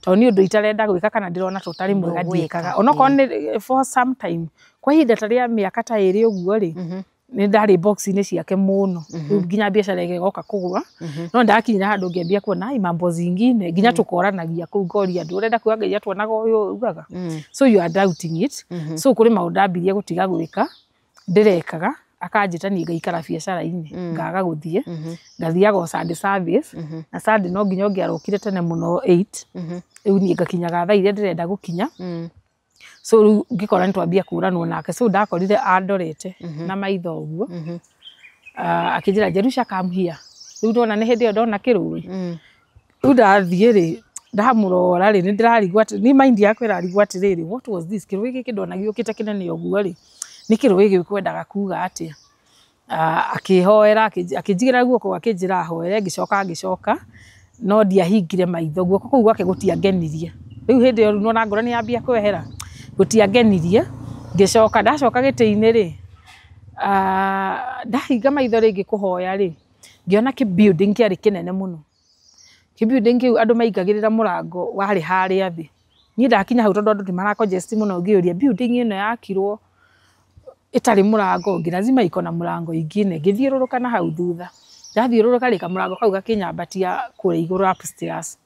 tondũ nĩ ũndũ itarenda gwĩka kana ndĩrona ta ũtarĩ mwega Ndũgwĩka, ndiĩkaga onokorwo nĩ for some time, kwa ihinda ta rĩa mĩaka ta ĩrĩ ũguo rĩ, nĩ ndarĩ box-inĩ ciake mũno. Rĩu nginya biacara ĩgĩgoka kũgũa, no ndakinyire handũ ngĩambia kuona ai mambo zingine, nginya tũkoranagia kũu, ngoria andũ ũrenda kuga Ngai atuonaga ũyũ ugaga, so you are doubting it. So kũrĩ maũndũ ndambirie gũtiga gwĩka ndĩrekaga, akanjĩta niĩ ngaikara biacara-inĩ, ngaga gũthiĩ, ngathiaga o Sunday service, na Sunday no nginya ũngĩarokire tene mũno 8, rĩu niĩ ngakinyaga thaa iria ndĩrenda gũkinya. So rĩu ngĩkora nĩ twambia kũranwo nake. So ndakorire andorete na maitho ũguo, akĩnjĩra, "Jerusha, come here." Rĩu ndona nĩ hĩndĩ ĩyo ndona kĩrũĩ. Rĩu ndathiĩ rĩ, ndamũrora rĩ, nĩ ndĩrarigwo atĩ ni mind yakwa ĩrarigwo atĩrĩrĩ, what was this? Kĩrũĩ gĩkĩ ndona gĩũkĩte kĩnene ũguo rĩ, nĩ kĩrũĩ gĩkwendaga kuga atĩa? Akĩhoera, akĩnjigĩra guoko, akĩnjĩra hoere, ngĩcoka ngĩcoka no ndiahingire maitho, guoko kũu gwake gũtiangenirie. Rĩu hĩndĩ ĩyo rĩu nona ngoro nĩ yambia kwehera, gũtiangenirie. Ngĩcoka ndacoka gĩtĩ-inĩ rĩ, ndahinga maitho rĩngĩ kũhoya rĩ, ngĩona kĩ building kĩarĩ kĩnene mũno. Kĩ building kĩu andũ maingagĩrĩra mũrango warĩ harĩa thĩ. Niĩ ndakinya hau, tondũ andũ nĩ mara congest mũno, ngĩũria building ĩno yakirwo ĩtarĩ mũrango ũngĩ, lazima iko na mũrango ingine. Ngĩthiũrũrũka na hau thutha, ndathiũrũrũka rĩ, kamũrango kau gakĩnyambatia kũrĩa igũrũ upstairs.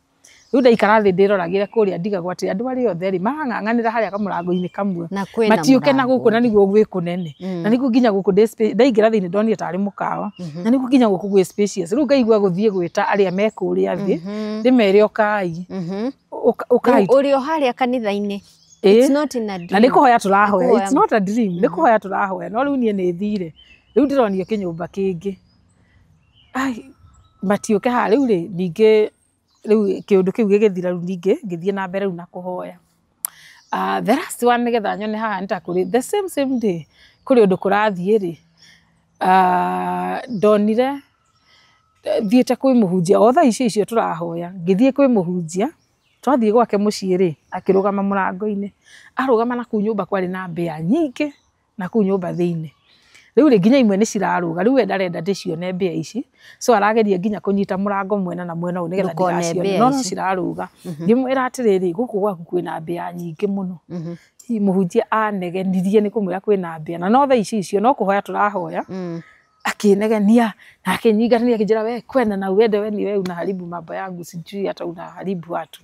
Rĩu ndaikara thĩ ndĩroragĩre kũrĩa, ndigagwo atĩ andũ arĩa othe rĩ marang'ang'anĩra harĩa kamũrango-inĩ kamwe Na kwĩna matiũke na mũrango gũkũ na nĩguo gwĩ kũnene, na nĩguo nginya gũkũ ndaingĩra thĩinĩ ndonire tarĩ mũkawa, na nĩguo nginya gũkũ gwĩ spacious. Rĩu ngaigua gũthiĩ gwĩta arĩa me kũrĩa thĩ, ndĩmere ũkai, ũkai. Ũrĩ o harĩa kanitha-inĩ? It's not in a Na dream. nĩ kũhoya tũrahoya. Nĩ kũhoya. It's not a dream, nĩ kũhoya tũrahoya. No rĩu niĩ nĩ thire, rĩu ndĩronio kĩnyũmba kĩngĩ. Ai, matiũke haha rĩu rĩ, ningĩ rĩu kĩũndũ kĩu gĩgĩthira, rĩu ningĩ ngĩthiĩ na mbere rĩu na kũhoya. The last one, nĩgetha nyone haha nĩ ta kũrĩ the same same day kũrĩ ũndũ kũrathiĩ rĩ, ndonire thiĩte kwĩ mũhunjia o thaa icio icio tũrahoya, ngĩthiĩ kwĩ mũhunjia. Twathiĩ gwake mũciĩ rĩ, akĩrũgama mũrango-inĩ, arũgama na kũu nyũmba kwarĩ na mbĩa nyingĩ na kũu nyũmba thĩinĩ. Rĩu rĩ, nginya imwe nĩ cirarũga. Rĩu we ndarenda ndĩcione mbĩa ici, so arageria nginya kũnyita mũrango mwena na mwena ũyũ nĩgetha Ndũkone ndigacione, mbĩa no no ici. Cirarũga. Ngĩmwĩra atĩrĩrĩ, gũkũ gwaku kwĩna mbĩa nyingĩ mũno. Hihi mũhunjia anegenirie nĩ kũmwĩra kwĩna mbĩa, na no thaa ici icio no kũhoya tũrahoya. Akinegenia na akinyingatania, akĩnjĩra, "We kwenda na uende, we ni wewe unaharibu mambo yangu, sijui hata unaharibu watu."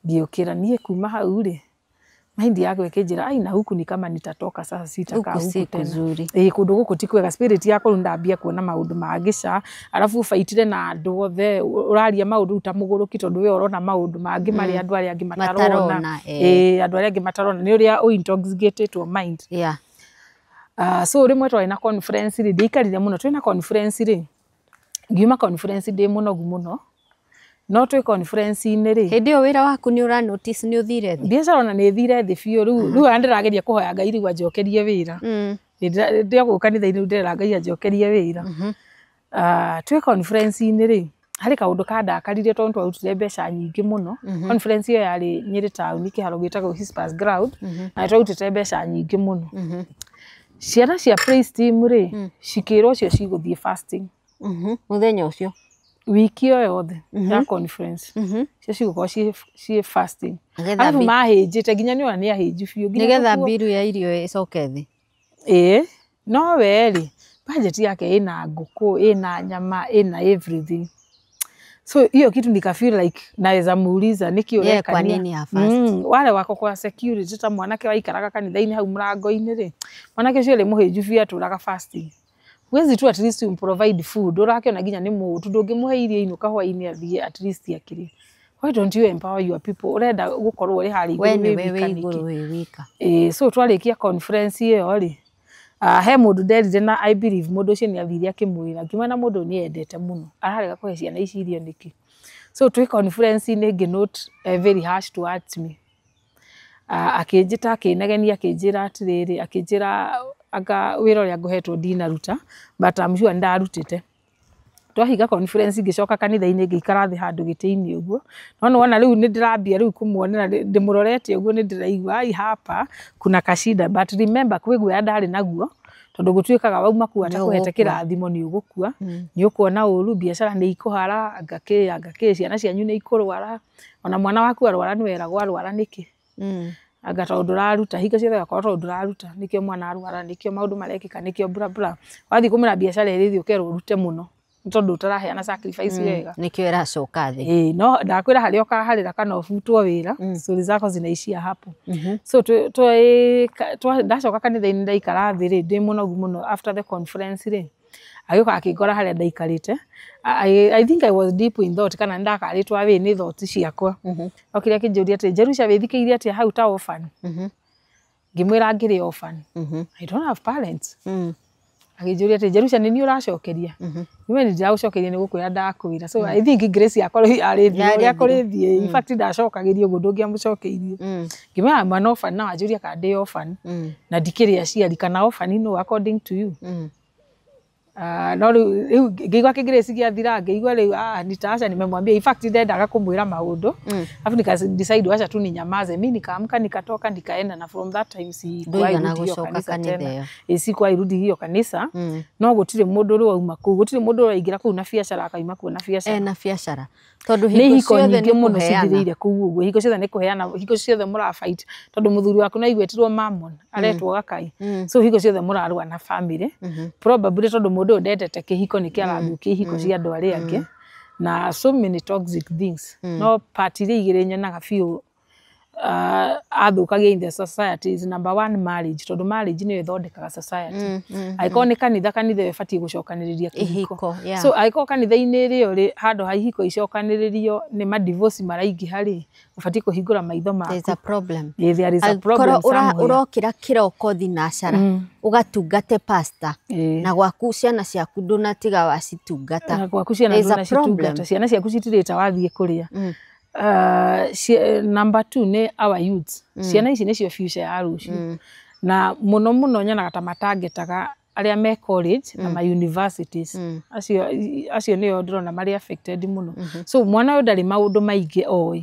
Ngĩũkĩra niĩ kuma hau rĩ, mind yakwa ĩkĩnjĩra, "Ai, na huku ni kama nitatoka sasa, sitakaa Huku si huku tena." kuzuri. Ĩĩ, kũndũ gũkũ ti kwega. Spirit yakwa rĩu ndambia kuona maũndũ mangĩ ca, arabu ũbaitire na andũ othe, ũraria maũndũ rĩu ta mũgũrũki, tondũ we ũrona maũndũ mangĩ marĩa andũ arĩa angĩ matarona. Matarona, eh. Ĩĩ, andũ arĩa angĩ matarona nĩ ũrĩa ũ-intoxicated mind. So rĩmwe twarĩ na conference rĩ, ndiaikarire mũno twĩna conference rĩ, ngiuma conference ndĩ mũnogu mũno, no twĩ conference-inĩ rĩ, Hĩndĩ ĩyo wĩra waku nĩ ũra notice nĩ ũthire thĩ? Biacara ona nĩ ĩthire thĩ biũ. Rĩu ona ndĩrageria kũhoya Ngai rĩu anjokerie wĩra. Ndĩ gũkũ kanitha-inĩ rĩu ndĩrera Ngai anjokerie wĩra. Twĩ conference-inĩ rĩ, harĩ kaũndũ kandakaririe tondũ twarutire mbeca nyingĩ mũno. Conference ĩyo yarĩ Nyĩrĩ taũni, kĩharo gĩtagwo Whispers Ground, na nĩ twarutĩte mbeca nyingĩ mũno. Ciana cia praise team rĩ, cikĩrwo cio cigũthiĩ fasting. Mũthenya ũcio? Wiki ĩyo yothe ya conference cio cigũkorwo ciĩ fasting. Nĩgetha Arabu mahĩnjĩte nginya nĩ ona nĩ ahĩnju biũ nginya Nĩgetha tũkuo. mbiru ya irio ĩcoke thĩ. Ĩĩ, no we rĩ, budget yake ĩna ngũkũ, ĩna nyama, ĩna everything. So hiyo kitu nika feel like naweza muuliza nĩkĩ Ye, ũreka. kwa nini ha fast? Wale wako kwa security, ta mwanake waikaraga kanitha-inĩ hau mũrango-inĩ rĩ, mwanake ũcio rĩ mũhĩnju biũ, atũraga fasting. Huwezi tu at least provide food? Ũrakĩona nginya nĩ mũũtu, ndũngĩmũhe irio inũka hwaĩ-inĩ athiĩ at least akĩrĩe? Why don't you empower your people? Ũrenda gũkorwo ũrĩ harĩa We igũrũ nĩwe wĩ wĩ wika igũrũ nĩkĩ? wĩ wika. Ĩĩ, so twarĩkia conference ĩyo rĩ, he mũndũ nderire, na I believe mũndũ ũcio nĩ athire akĩmwĩra, ngĩmwĩra mũndũ ũyũ nĩ endete mũno, ararega kũhe ciana ici irio nĩkĩ? So twĩ conference-inĩ ngĩ note very harsh towards me. Akĩnjĩta, akĩnegenia, akĩnjĩra atĩrĩrĩ, akĩnjĩra anga wĩra ũrĩa ngũhetwo ndinaruta, but I'm sure nĩndarutĩte. Twahinga conference, ngĩcoka kanitha-inĩ, ngĩikara thĩ handũ gĩtĩ-inĩ ũguo, no nĩwona rĩu nĩ ndĩrambia rĩu kũmuonera ndĩmũrorete ũguo, nĩ ndĩraigua ai hapa kuna kashida. But remember, kwĩ guoya ndarĩ naguo, tondũ gũtuĩkaga wauma kuu atakũhete Nĩ ũgũkua. Kĩrathimo nĩ ũgũkua, nĩ ũkuona ũru, biacara nĩ ikũhara, anga kĩ, anga kĩ, ciana cianyu nĩ ikũrwara. Ona mwana waku arwara nĩ weragwo arwara nĩkĩ? Anga tondũ ndũraruta hingo ciothe, gakorwo tondũ ndũraruta nĩkĩo mwana arwara, nĩkĩo maũndũ marekĩka, nĩkĩo bla bla. Wathiĩ kũmwĩra biacara ĩrĩ thĩ, ũkerwo ũrute mũno nĩ tondũ ũtaraheana sacrifice wega. Nĩkĩo ĩracoka thĩ. Ĩĩ, no ndakwĩra harĩa ũkaharĩra kana ũbutwo wĩra, stori zako zinaishia hapo. So ndacoka kanitha-inĩ, ndaikara thĩ rĩ, ndĩ mũnogu mũno after the conference rĩ, agĩũka akĩngora harĩa ndaikarĩte. I think I was deep in thought, kana nĩndakarĩtwo away nĩ thought ciakwa. Okire akĩnjũria atĩrĩ, "Jerusha, wĩthikĩire atĩa hau ta orphan?" Ngĩmwĩra ngĩrĩ orphan, I don't have parents. Akĩnjũria atĩ, "Jerusha, nĩ niĩ ũracokeria?" Niwe nĩ ndĩragũcokeria, nĩ gũkwĩra ndakwĩra. So I think grace yakwa rĩu yarĩ thiru Yarĩ ũrĩa thiru. kũrĩ thiĩ. In fact, ndacokagĩria ũguo, ndũngĩamũcokeirie. Ngĩmwĩra I'm an orphan, na wanjũria kana ndĩ orphan na ndikĩrĩ aciari, kana orphan no according to you. No rĩu ngĩigua kĩngrace gĩathira, ngĩigua rĩu nitaacha nimemwambia. In fact, ndendaga kũmwĩra maũndũ, alafu nika decide wacha tu ninyamaze. Mi nikaamka, nikatoka, nikaenda, na from that time sikuwahi Ndũigana rudi hiyo gũcoka kanisa kanitha tena. ĩyo. Ĩ, sikuwahi rudi hiyo kanisa. No gũtirĩ mũndũ ũrĩ wauma kũu, gũtirĩ mũndũ ũraingĩra kũu na biacara akauma kuo na biacara. Ena biacara, tondũ Nĩ hingo hiko ciothe nyingĩ nĩ mũno kũheana. Cithirĩire kũu ũguo. Hingo ciothe nĩ kũheana, hingo ciothe mũrafight, tondũ mũthuri waku no aigwĩtirwo mamon aretwo gakai. So hingo ciothe mũrarũa na family, probably tondũ mũndũ ũyũ ndendete kĩhiko, nĩkĩo arathũkia ihiko cia andũ arĩa angĩ na so many toxic things. No part iria igĩrĩ nyonaga biũ Athũkagia in the society is number one, marriage, tondũ marriage nĩyo ĩthondekaga society. Angĩkorwo nĩ kanitha, kanitha ĩyo ĩbatiĩ gũcokanĩrĩria kĩhiko. Ihiko, yeah. So angĩkorwo kanitha-inĩ rĩo rĩ, handũ ha ihiko icokanĩrĩrio nĩ madivorce maraingĩha rĩ, ũbatiĩ kũhingũra maitho maku. There's a problem. Yeah, there is a problem Angĩkorwo somewhere. ũrokĩra kĩroko thinacara ũgatungate pastor na gwaku ciana ciaku ndũnatiga wacitungata. Na gwaku ciana There's a problem. ndũnacitungata, ciana ciaku citirĩta wathiĩ kũrĩa. Number two nĩ our youths. Ciana ici nĩcio future ya rũciũ, na mũno mũno nyonaga ta matangĩtaga arĩa me college na ma universities. Acio nĩo ndĩrona marĩ affected mũno. So mwana ũyũ ndarĩ maũndũ maingĩ oĩ,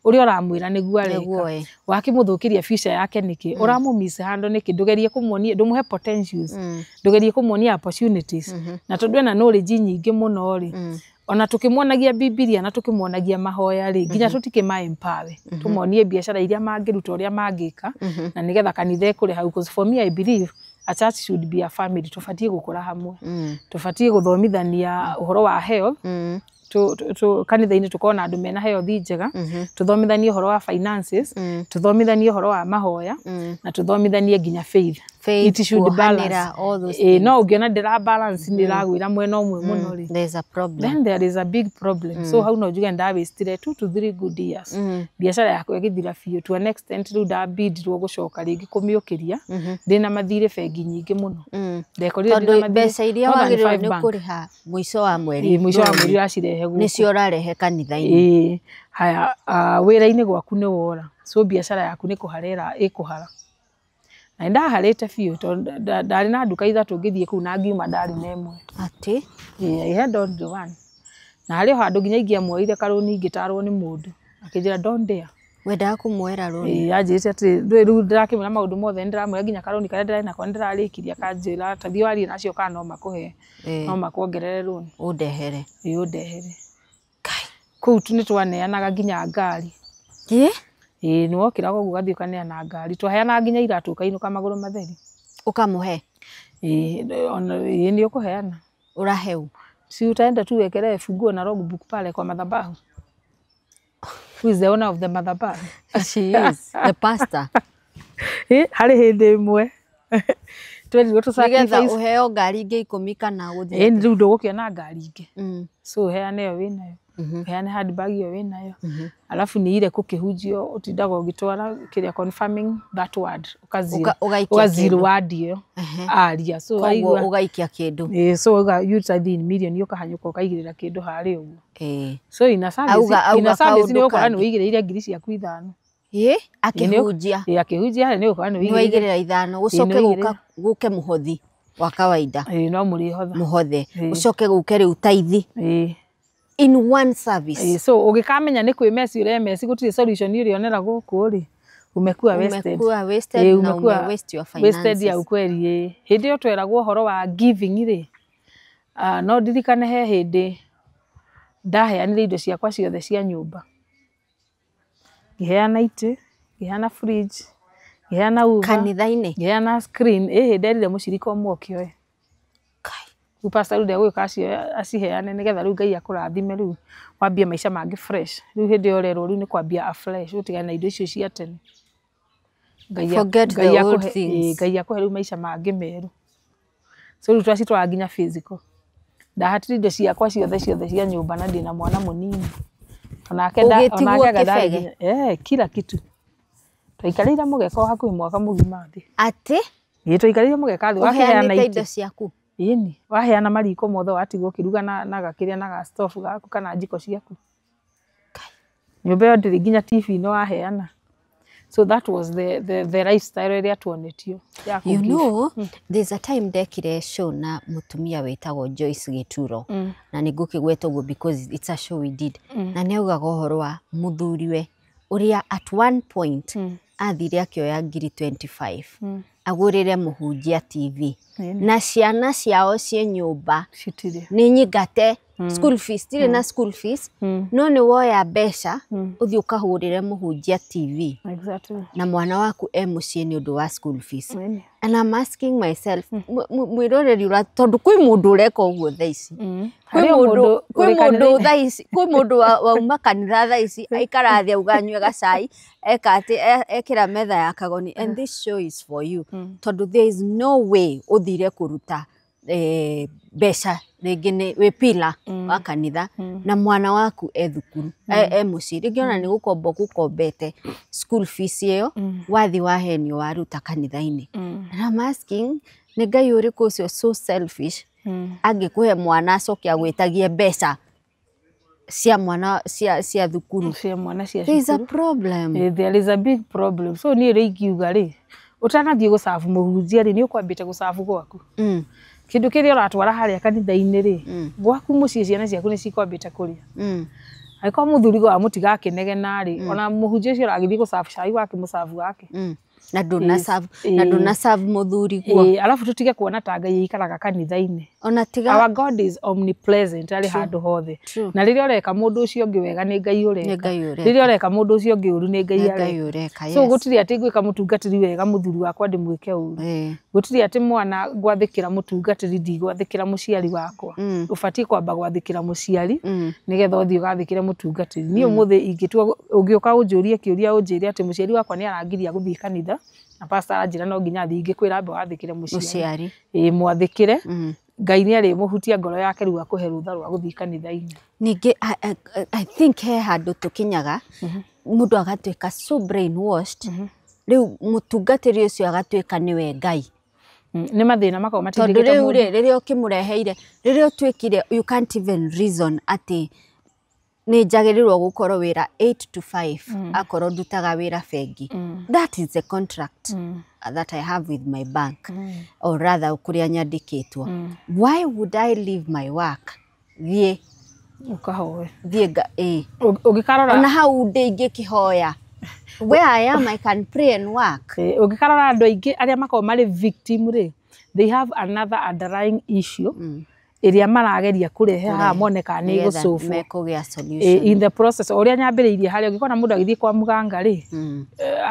ũrĩa ũramwĩra nĩguo areka. Nĩguo oĩ. Wakĩmũthũkĩria future yake nĩkĩ? Ũramũ mishandle nĩkĩ? Ndũgerie kũmuonia, ndũmũhe potentials, ndũgerie kũmuonia opportunities. Na tondũ ena knowledge nyingĩ mũno rĩ, ona tũkĩmuonagia Bibilia na tũkĩmuonagia mahoya rĩ, nginya tũtikĩma empower, tũmonie biacara iria mangĩruta, ũrĩa mangĩka, na nĩgetha kanitha ĩkũre hau. 'Cause for me, I believe a church should be a family. Tũbatiĩ gũkũra hamwe, tũbatiĩ gũthomithania ũhoro wa health kanitha-inĩ, tũkorwo na andũ mena health njega, tũthomithanie ũhoro wa finances, tũthomithanie ũhoro wa mahoya, na tũthomithanie nginya faith. Faith, It should balance. kuohanĩra, all those. Ĩ, no ũngĩona ndĩra balance, ndĩragwĩra mwena ũmwe mũno rĩ, There's a problem. Then there is a big problem. So hau no njuge ndawastire 2 to 3 good years. Biacara yakwa ĩgĩthira biũ to an extent rĩu ndambindirwo gũcoka rĩngĩ kũmĩũkĩria ndĩna mathirĩ bengi nyingĩ mũno. Ndekorire ndĩna Tondũ mathirĩ mbeca iria more than wagĩrĩirwo five nĩ bank. kũrĩha mũico wa mweri Ĩ, mũico wa mweri ũracirehe gũkũ. Nĩcio ũrarehe kanitha-inĩ. Ĩ, haya, wĩra-inĩ gwaku nĩ wora, so biacara yaku nĩ kũhara ĩkũhara, na nĩ ndaharĩte biũ tondũ ndarĩ na nduka ithatũ ngĩthiĩ kũu na ngiuma ndarĩ na ĩmwe. Atĩ? Ĩ, I had only one, na harĩ o handũ nginya ingĩamuoire karũni ngĩtarwo nĩ mũndũ akĩnjĩra, "Don't dare." Wendaga kũmuoera rũni? Ĩ, anjĩrĩte atĩ rĩu ndĩrakĩmwĩra maũndũ mothe, nĩ ndĩramwĩra nginya karũni karĩa ndĩrarĩ nako nĩ ndĩrarĩkirie, akanjĩra ta thiĩ warie nacio kana no makũhe, no makuongerere rũni. Ũndehere. Ĩ, ũndehere. Kũu tu nĩ twaneanaga nginya ngari. Ĩ? Ĩ, nĩ wokĩraga ũguo ũgathiĩ ũkaneana ngari, twaheanaga nginya iratũ ũkainũka magũrũ matheri. Ũkamũhe? Ĩ, ona ĩ, nĩ ũkũheana. Ũraheu? Si utaenda tu uwekelee funguo na logbook pale kwa madhabahu? Who is the owner of the madhabahu? She is the pastor. Ĩ, harĩ hĩndĩ ĩmwe twerirwo tũ Nĩgetha sacrifice. ũheo ngari ingĩ 10 kana gũthiĩ. Ĩ, rĩu ndũgũkĩona ngari ingĩ. So ũheane ĩyo wĩnayo, ũheane handbag ĩyo wĩnayo, alafu nĩ ile kũkĩhunjio ũtindaga ũgĩtwara kĩrĩa confirming that word, ũkaziro Ũgaikia ũgaziro kĩndũ. word ĩyo aria, so Koguo waigua ũgaikia kĩndũ. Ĩ, so uga you tithe in million, ũkahanyũka ũkaigĩrĩra kĩndũ harĩa ũguo. So ina service, Auga ina service nĩ kaũndũ ũgũkora nĩ kangĩ. wĩigĩrĩire 5,000. Ĩ, akĩhunjia. Ĩ, akĩhunjia harĩa nĩ ũgũkora nĩ nĩ wĩigĩrĩire. Waigĩrĩra 5, gũcoke nĩ gũka gũke mũhothi wa kawaida. Ĩ, no mũrĩhotha. Mũhothe. Ĩ. Ũcoke gũke rĩu taithi in one service. Ĩ, so ũgĩkamenya nĩ kwĩmeci ũremeci, gũtirĩ solution ũrĩonera gũkũ rĩ, umekuwa wasted. Umekuwa wasted. Ĩ, Na umekuwa ume waste your wasted ya finances. ukweli. Ĩ, hĩndĩ ĩyo tweragwo ũhoro wa giving rĩ, no ndirikane he hĩndĩ ndaheanire indo ciakwa ciothe cia nyũmba, ngĩheana itĩ, ngĩheana fridge, ngĩheana hoover, Kanitha-inĩ? Ngĩheana screen. Ĩ, nderire mũcirika ũmwe ũkĩoe. Kai. Rĩu pastor rĩu ndegũgĩũka aciheane nĩgetha rĩu Ngai akũrathime, rĩu wambie maica mangĩ fresh. Rĩu hĩndĩ ĩyo ũrerwo rĩu nĩ kwambia afresh, ũtigane na indo icio cia tene. Forget the Ngai old akũhe, things. Ngai akũhe rĩu maica mangĩ merũ. So rĩu twacitwara nginya physical, ndahatire indo ciakwa ciothe ciothe cia nyũmba na ndĩna mwana mũnini onake Ũgĩtigwo onake anga ndarĩ kĩbege? nginya kila kitu. Twaikarĩire mũgeka o hakuhĩ mwaka mũgima thĩ. Atĩ? Ĩ, twaikarĩire mũgeka thĩ waheana Ũheanĩte itĩ. Indo ciaku? Ĩni, waheana mariko mothe, watigwo ũkĩruga na gakĩrĩa na ga stove gaku kana njiko ciaku. Nyũmba ĩyo ndĩrĩ nginya TV no waheana. So that was the lifestyle ĩrĩa tuonetio ya You kũ-give. know, there's a time ndekire show na mũtumia wĩtagwo Joyce Gĩturo, na nĩ ngũkĩgweta ũguo because it's a show we did, na nĩ augaga ũhoro wa mũthuriwe ũrĩa at one point athire akĩoya ngiri 25 agũrĩre mũhunjia TV Ĩni. na ciana ciao ciĩ nyũmba Citirĩ. nĩ nyingate. School fees, ndirĩ na school fees, no nĩ woya mbeca ũthiĩ ũkahũrĩre mũhunjia TV na mwana waku e mũciĩ nĩ ũndũ wa school fees. And I'm asking myself, mwĩroreri ũra, tondũ kwĩ mũndũ ũreka ũguo thaa ici, kwĩ mũndũ, kwĩ mũndũ thaa ici, kwĩ mũndũ wauma kanitha thaa ici, aikara thĩ auga anyue gacai, eka atĩ ekĩra metha ya Kagoni, and this show is for you, tondũ there is no way ũthire kũruta mbeca rĩngĩ nĩ wĩ pila wa kanitha na mwana waku e thukuru, e mũciĩ, rĩngĩ ona nĩ gũkomba ũgũkombete school fees ĩyo, wathi wahenio waruta kanitha-inĩ. And I'm asking, nĩ Ngai ũrĩkũ ũcio so selfish angĩkũhe mwana acoke agwĩtagie mbeca cia mwana cia thukuru? Cia mwana cia There is a cukuru. problem. There is a big problem. So niĩ rĩ, ingiuga rĩ, ũtanathiĩ gũcabu mũhunjia rĩ, nĩ ũkwambĩte gũcabu gwaku. Kĩndũ kĩrĩa ũratwara harĩa kanitha-inĩ rĩ, gwaku mũciĩ ciana ciaku nĩ cikwambĩte kũrĩa? Angĩkorwo mũthuri wa mũtigakĩnegena rĩ, ona mũhunjia ũcio ũragĩthiĩ gũcabu cai wake, mũcabu wake. Na ndũna serve, na ndũna serve mũthuri guo. Alafu tũtige kuona ta Ngai aikaraga kanitha-inĩ. Ona tiga Our God is omnipresent, arĩ handũ hothe. Na rĩrĩa ũreka mũndũ ũcio ũngĩ wega, nĩ Ngai ũreka. Nĩ Ngai ũreka. Rĩrĩa ũreka mũndũ ũcio ũngĩ ũru, nĩ Ngai Nĩ areka. Ngai ũreka. So gũtirĩ atĩ ngwĩka mũtungatĩri wega, mũthuri wakwa ndĩmwĩke ũru. Gũtirĩ atĩ mwana gwathĩkĩra mũtungatĩri, ndigwathĩkĩra mũciari wakwa. Ũbatiĩ kwamba gwathĩkĩra mũciari nĩgetha ũthiĩ ũgathĩkĩre mũtungatĩri. Niĩ ũmũthĩ ingĩtua, ũngĩũka ũnjũrie kĩũria, ũnjĩre atĩ mũciari wakwa nĩ arangiria gũthiĩ kanitha na pastor aranjĩra no nginya thiĩ, ingĩkwĩra ambe wathĩkĩre mũciari. Mũciari. Ĩĩ, mwathĩkĩre, Ngai nĩ arĩmũhutia ngoro yake rĩu akũhe rũtha rwa gũthiĩ kanitha-inĩ. Ningĩ I think he handũ tũkinyaga mũndũ agatuĩka so brainwashed, rĩu mũtungatĩri ũcio agatuĩka nĩwe Ngai. Nĩ mathĩna makoragwo Tondũ matindĩkĩte rĩu mũndũ. rĩ, rĩrĩa ũkĩmũreheire, rĩrĩa ũtuĩkire, you can't even reason atĩ nĩ njagĩrĩirwo gũkorwo wĩra 8 to 5, akorwo ndutaga wĩra bengi. That is the contract that I have with my bank, or rather kũrĩa nyandĩkĩtwo. Why would I leave my work thiĩ Ũkahoe. Thiĩ ĩ. Ũngĩkarora Ona hau ndĩ ingĩkĩhoya, where I am, I can pray and work. Ũngĩkarora andũ aingĩ arĩa makoragwo marĩ victim rĩ, they have another underlying issue ĩrĩa marageria kũrehe haha mone kana nĩ Nĩgetha ĩgũcũbwo. Mekũgĩa solution. In the process, o ũrĩa nyambĩrĩirie harĩa, ũngĩkona mũndũ agĩthiĩ kwa mũganga rĩ,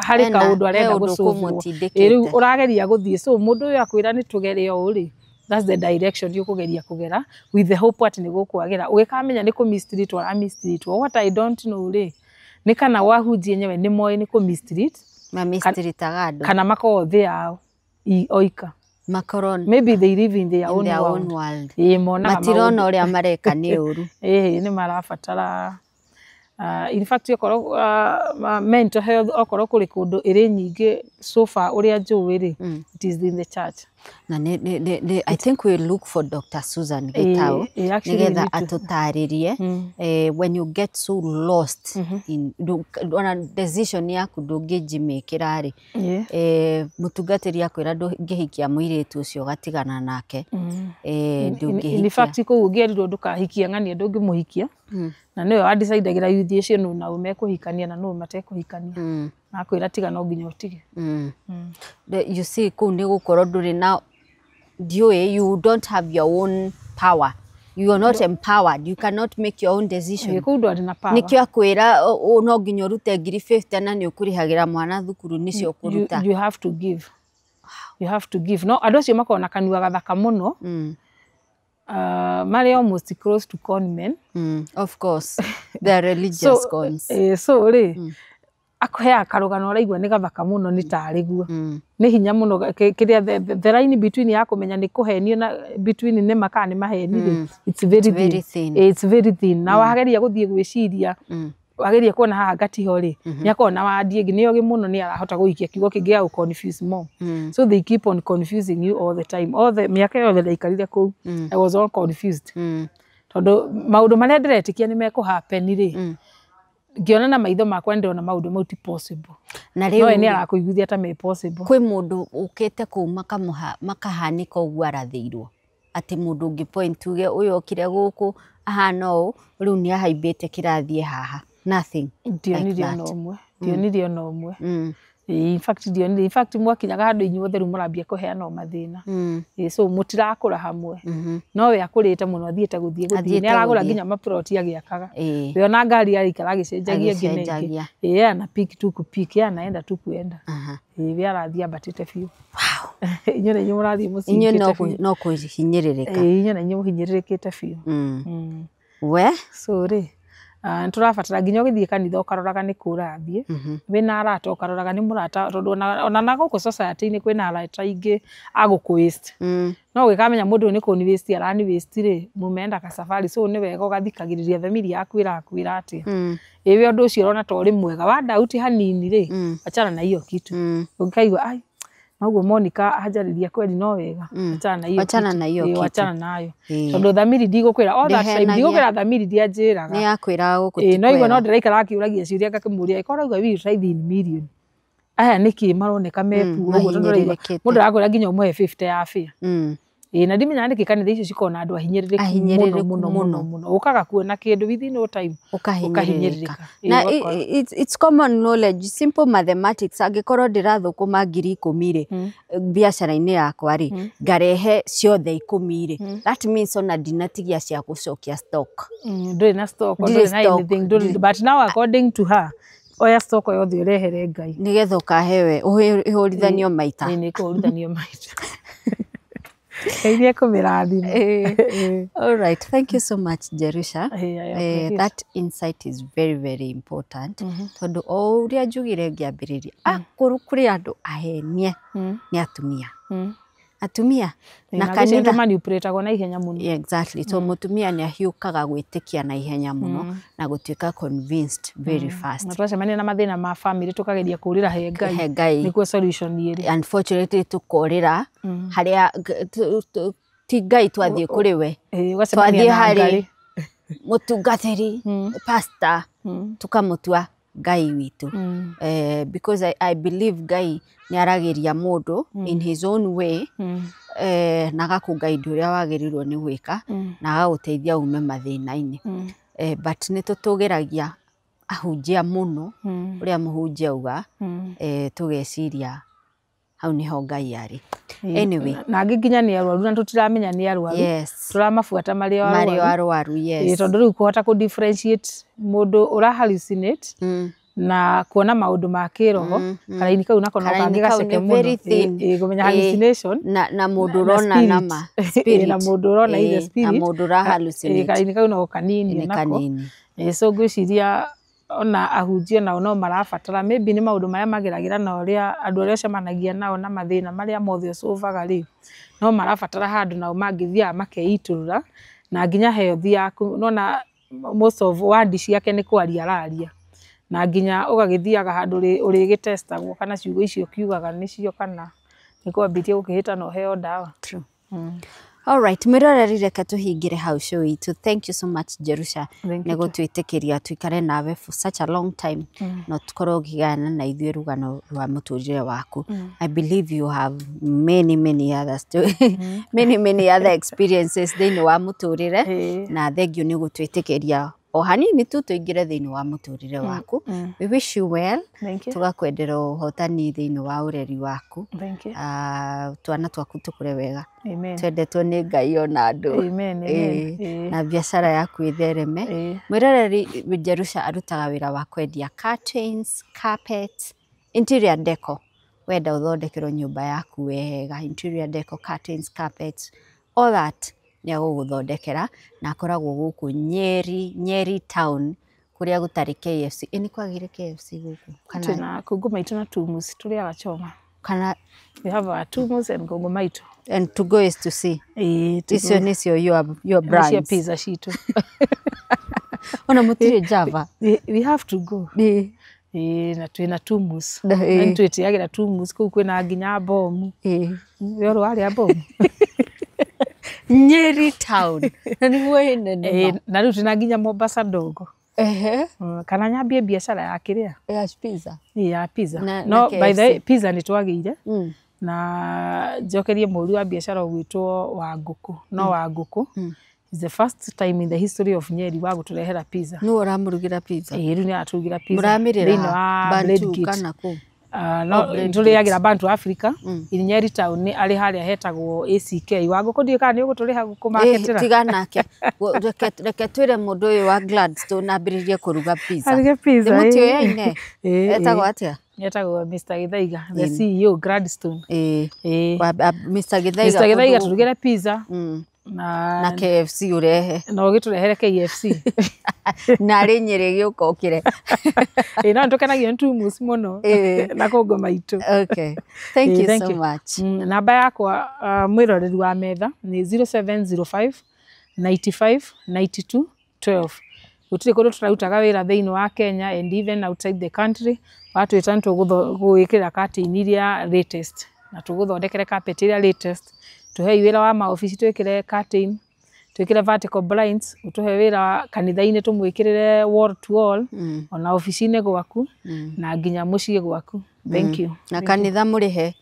harĩ kaũndũ He arenda ũndũ gũcũbwo. kũmũtindĩkĩte. Rĩu ũrageria gũthiĩ, so mũndũ ũyũ akwĩra nĩ tũgere ũũ rĩ, that's the direction ũkũgeria kũgera with the hope atĩ nĩ gũkwagĩra. Ũgĩkamenya nĩ kũ mistreat ũra mistreat. What I don't know rĩ, nĩ kana wahunjia enyewe nĩ moĩ nĩ kũ mistreat Mamistreataga andũ. Kana makoragwo thĩ yao oika. Makorwo Maybe they live in their in own their world. own world. Ĩĩ, monaga Matirona maũndũ. Ũrĩa mareka nĩ ũru. Ĩĩ, nĩ marabatara, in fact okorwo mental health, okorwo kũrĩ kũndũ ĩrĩ nyingĩ so far ũrĩa njũĩ rĩ, it is in the church. Na nĩ I think we look for Dr. Susan Gitau Actually we nĩgetha need to. atũtarĩrie, when you get so lost in ona decision yaku ndũngĩnjimĩkĩra rĩ, mũtungatĩri akwĩra ndũngĩhikia mũirĩtu ũcio, ũgatigana nake, In ndũngĩhikia. fact, kũu ũngĩerirwo ndũkahikia ng'ania, ndũngĩmũhikia, na nĩwe wandecidagĩra youth ũcio nũ na ũ mekũhikania na nũ matekũhikania, na akwĩra tiga, no nginya ũtige. You see, kũu nĩ gũkorwo ndũrĩ na, ndiũĩ, you don't have your own power, you are not empowered, you cannot make your own decision. Ĩĩ, kũu ndwarĩ na power. Nĩkĩo akwĩra no nginya ũrute 50,000 na nĩ ũkũrĩhagĩra mwana thukuru, nĩcio ũkũruta. You have to give, you have to give. No andũ acio makoragwo na kanua gathaka mũno, marĩ almost close to con men. Of course they are religious So, cons. So rĩ, akũheaga karũgano ũraigua nĩ gathaka mũno, nĩ tarĩ guo. Nĩ hinya mũno kĩrĩa the line between ya kũmenya nĩ kũhenio na between nĩ ma kana nĩ maheni rĩ, it's very very thin. Thin. It's very thin, na wageria gũthiĩ gwĩciria, wageria kuona haha ngatiho rĩ, nĩ akoragwo na wandi ĩngĩ, nĩ ogĩ mũno, nĩ arahota gũikia kiugo kĩngĩ gĩa gũ confuse more. So they keep on confusing you all the time, all the mĩaka yothe ndaikarire kũu, I was all confused, tondũ maũndũ marĩa ndĩretĩkia nĩ mekũ happen rĩ, ngĩona na maitho makwa ndĩrona maũndũ mau ti possible, Na no we nĩ rĩu arakũiguithia ta me possible. Kwĩ mũndũ ũkĩte kũu makahanĩka ũguo arathĩirwo, atĩ mũndũ ũngĩ point tuge ũyũ okire gũkũ ahana ũũ, rĩu nĩ ahaimbĩte kĩrathiĩ haha, nothing like Ndionire ona that. ũmwe, ndionire ona ũmwe. In fact ndionire, in fact mwakinyaga handũ inyuothe rĩu mũrambia kũheana o mathĩna. So mũtirakũra hamwe. No we akũrĩte mũno, athiĩte gũthiĩ gũthiĩ, Athiĩte nĩ aragũra gũthiĩ. nginya maploti agĩakaga. Ĩĩ. We ona ngari araikara agĩcenjagia ĩngĩ na ĩngĩ. Agĩcenjagia. Ĩĩ, ye ana pick tu kupick, ye anaenda tu kuenda. Ĩĩ, we arathiĩ ambatĩte biũ. Inyuĩ na inyuĩ mũrathiĩ Inyuĩ mũcimbĩte no biũ. no kũhinyĩrĩrĩka. Ĩĩ, inyuĩ na inyuĩ mũhinyĩrĩrĩkĩte biũ. We So rĩ, nĩ tũrabatara nginya ũgĩthiĩ kanitha ũkaroraga nĩ kũ ũrathiĩ. Wĩna arata ũkaroraga nĩ mũrata, tondũ ona na gũkũ society-inĩ kwĩna arata aingĩ a gũkũ waste. No ũgĩkamenya mũndũ ũyũ nĩ kũni waste arani waste rĩ, mumeenda kasafari, so nĩ wega ũgathikagĩrĩria thamiri yaku ĩrakwĩra atĩa. Ĩĩ, we ũndũ ũcio ũrona ta ũrĩ mwega, wa doubt hanini rĩ, achana na hiyo kitu. Ũngĩkaigua ai noguo Monica anjarĩria kweli no wega, achana na hiyo Wachana kitu. na hiyo Ĩĩ, kitu. wachana nayo. Ĩĩ. Tondũ thamiri ndigũkwĩra all that time, Ndĩhenagia. ndigũkwĩra thamiri ndianjĩraga. Nĩ yakwĩraga gũkũ Ĩĩ, ti no igua no kwega. ndĩraikara akĩũragia ciũria ngakĩmũria ĩkorwo rauga we tithe in million, aya nĩkĩ maroneka me poor ũguo? Tondũ ũraigua Mahinyĩrĩrĩkĩte. mũndũ arakwĩra nginya ũmũhe 50 ya bĩa. Ĩĩ, na ndimenyaga nĩkĩ kanitha icio cikoragwo na andũ ahinyĩrĩrĩku mũno Ahinyĩrĩrĩku mũno mũno. mũno mũno, ũkaga kuona kĩndũ within no time. Ũkahinyĩrĩrĩka. Ũkahinyĩrĩrĩka. Ĩĩ, Na ũgakora. it's common knowledge, simple mathematics, angĩkorwo ndĩrathũkũma 10,000 rĩ biacara-inĩ yakwa rĩ, ngarehe ciothe 10 rĩ, that means ona ndinatigia cia gũcokia stock. Ndũrĩ na stock, Ndirĩ ndũrĩ na stock. anything, ndũrĩ, but now according to her, oya stock yothe ũrehere Ngai. Nĩgetha ũkahewe ũhũrithanio maita. Ĩĩ, nĩ kũhũrithanio maita. Ngai nĩ ekũmĩrathima. Ĩĩ. All right, thank you so much, Jerusha. Ĩĩ, I appreciate. That insight is very very important, tondũ o ũrĩa njugire ngĩambĩrĩria, akorwo kũrĩ andũ ahenie nĩ atumia, atumia na na kanitha. Manipulategwo na ihenya mũno. Yeah, exactly. So mũtumia nĩ ahiũkaga gwĩtĩkia na ihenya mũno na gũtuĩka convinced very fast. Na twacemania na mathĩna ma family tũkageria kũrĩra he Ngai. He Ngai. Nĩkuo solution ĩrĩ. Unfortunately tũkorĩra harĩa ti Ngai twathiĩ kũrĩ we. Ĩĩ, ũgacemania Twathiĩ na harĩ Ngai. mũtungatĩri, pastor, tũkamũtua Ngai witũ. Because I believe Ngai nĩ aragĩria mũndũ in his own way, na agakũguide ũrĩa wagĩrĩirwo nĩ gwĩka na agagũteithia ume mathĩna-inĩ. But nĩ tũtũgĩragia ahunjia mũno, ũrĩa mũhunjia auga, tũgeciria hau nĩho Ngai arĩ. Anyway. Na angĩ nginya nĩ arwaru na tũtiramenya nĩ arwaru. Tũramabuata marĩ o Marĩ o arwaru. arwaru. Ĩĩ, tondũ rĩu kũhota kũ differentiate mũndũ ũra hallucinate na kuona maũndũ ma kĩroho, karaini kau nako no Karaini kangĩ kau gaceke nĩ mũno. very thin. Ĩĩ, kũmenya Ĩĩ, hallucination na mũndũ na ũrona spirit. nama. Ĩĩ, na mũndũ ũrona either Ĩĩ, na spirit. mũndũ ũra Ĩĩ, hallucinate. Karaini kau no kanini Nĩ onako. kanini. Ĩĩ, so ngwĩciria ona ahunjia nao no marabatara maybe nĩ maũndũ marĩa mageragĩra na ũrĩa andũ arĩa ũcemanagia nao na mathĩna marĩa mothe ũcũvaga rĩ, no marabatara handũ nao mangĩthiaga makeitũrũra na nginya health yaku. Nona most of wandi ciake nĩ kwaria araria, na nginya ũgagĩthiaga handũ ũrĩgĩtestagwo kana ciugo icio ũkiugaga nĩcio kana nĩ kwambĩtie gũkĩhĩtana ũheo ndawa. True. All right, mwĩroreri, reke tũhingĩre hau show itũ. Thank you so much, Jerusha, Thank nĩ you too. gũtwĩtĩkĩria tuikare nawe for such a long time na tũkorwo ũkĩgayana na ithuĩ rũgano rwa mũtũrĩre waku. I believe you have many many other story, many many other experiences thĩinĩ wa mũtũrĩre, na thank you nĩ gũtwĩtĩkĩria o hanini tu tũingĩre thĩinĩ wa mũtũrĩre waku. We wish you well. Thank you. Tũgakwendera ũhotani thĩinĩ wa ũreri waku. Thank you. Ah, twana twaku tũkũre wega. Amen. Twendetwo nĩ Ngai ona andũ. Amen, amen. Ĩĩ, na biacara yaku ĩthereme. Mwĩroreri, Jerusha arutaga wĩra wa kwendia curtains, carpets, interior deco. Wenda ũthondekerwo nyũmba yaku wega, interior deco, curtains, carpets, all that nĩ agũgũthondekera, na akoragwo gũkũ Nyeri, Nyeri town, kũrĩa gũtarĩ KFC. Ĩ nĩ kwagĩire KFC gũkũ kana? Twĩna Kongo Maitũ na Tumus, tũrĩaga choma. Kana We have our Tumus and Kongo Maitũ. And to go is to see. Ĩĩ, Icio nĩcio your nĩcio brands. Pizza citũ. Ona mũtirĩ Java? We have to go. Ĩĩ. Ĩĩ, na twĩna Tumus. Na, Na ĩĩ. nĩ twĩtĩagĩra Tumus kũu kwĩna nginya bomu. Ĩĩ. We ũrĩ warĩa bomu? Nyeri town na nĩguo ĩ nene. Ĩĩ, na rĩu twĩna nginya Mombasa ndogo. Ehe. Kana nyambie biacara ya kĩrĩa? Ya pizza. Ĩĩ, ya pizza. Na No by the way, KFC. Pizza nĩ twagĩire na njokerie mũhũri wa biacara ũgwĩtwo Wangũkũ, no Wangũkũ is the first time in the history of Nyeri wa gũtũrehera pizza. Nũ ũramũrugĩra pizza? Ĩĩ, rĩu nĩ aratũrugĩra pizza Mũramĩrĩra thĩinĩ wa Bantu Blade Gate. kana kũ? No Oh, great. Tũrĩagĩra Bantu Africa in Nyeri town, nĩ arĩ harĩa hetagwo ACK wa ngũkũ. Ndiũĩ kana nĩ ũgũtũrĩha gũkũmaketera. Tiga nake. Reke twĩre mũndũ ũyũ wa Gladstone ambĩrĩrie kũruga pizza. Aruge pizza. Ndĩmũtiũyaine. Ĩĩ, Etagwo ĩĩ. atĩa? Etagwo Mr. Githaiga, the CEO Gladstone. Ĩĩ. Mr. Githaiga. Mr. Githaiga, tũrugĩre pizza na Na KFC ũrehe. Na ũgĩtũrehere KFC. Na rĩ Nyĩrĩ gĩũka ũkĩre. Ĩĩ, no nĩtũkenagio nĩ Tumus mũno na kũngũ maitũ. Okay, thank Ĩĩ, you thank so you. much. Namba yakwa, mwĩroreri wa metha, nĩ 0705 95 92 12. Gũtirĩ kũndũ tũrarutaga wĩra thĩinĩ wa Kenya and even outside the country. Watwĩta nĩ tũgũgwĩkĩrĩra curtain iria latest na tũgũthondekere carpet iria latest. Tũhei wĩra wa maobici twĩkĩre curtain, twĩkĩre vertical blinds, ũtũhe wĩra wa kanitha-inĩ tũmwĩkĩrĩre wall to wall, ona obici-inĩ gwaku na nginya mũciĩ gwaku. Thank you. Na kanitha mũrĩhe.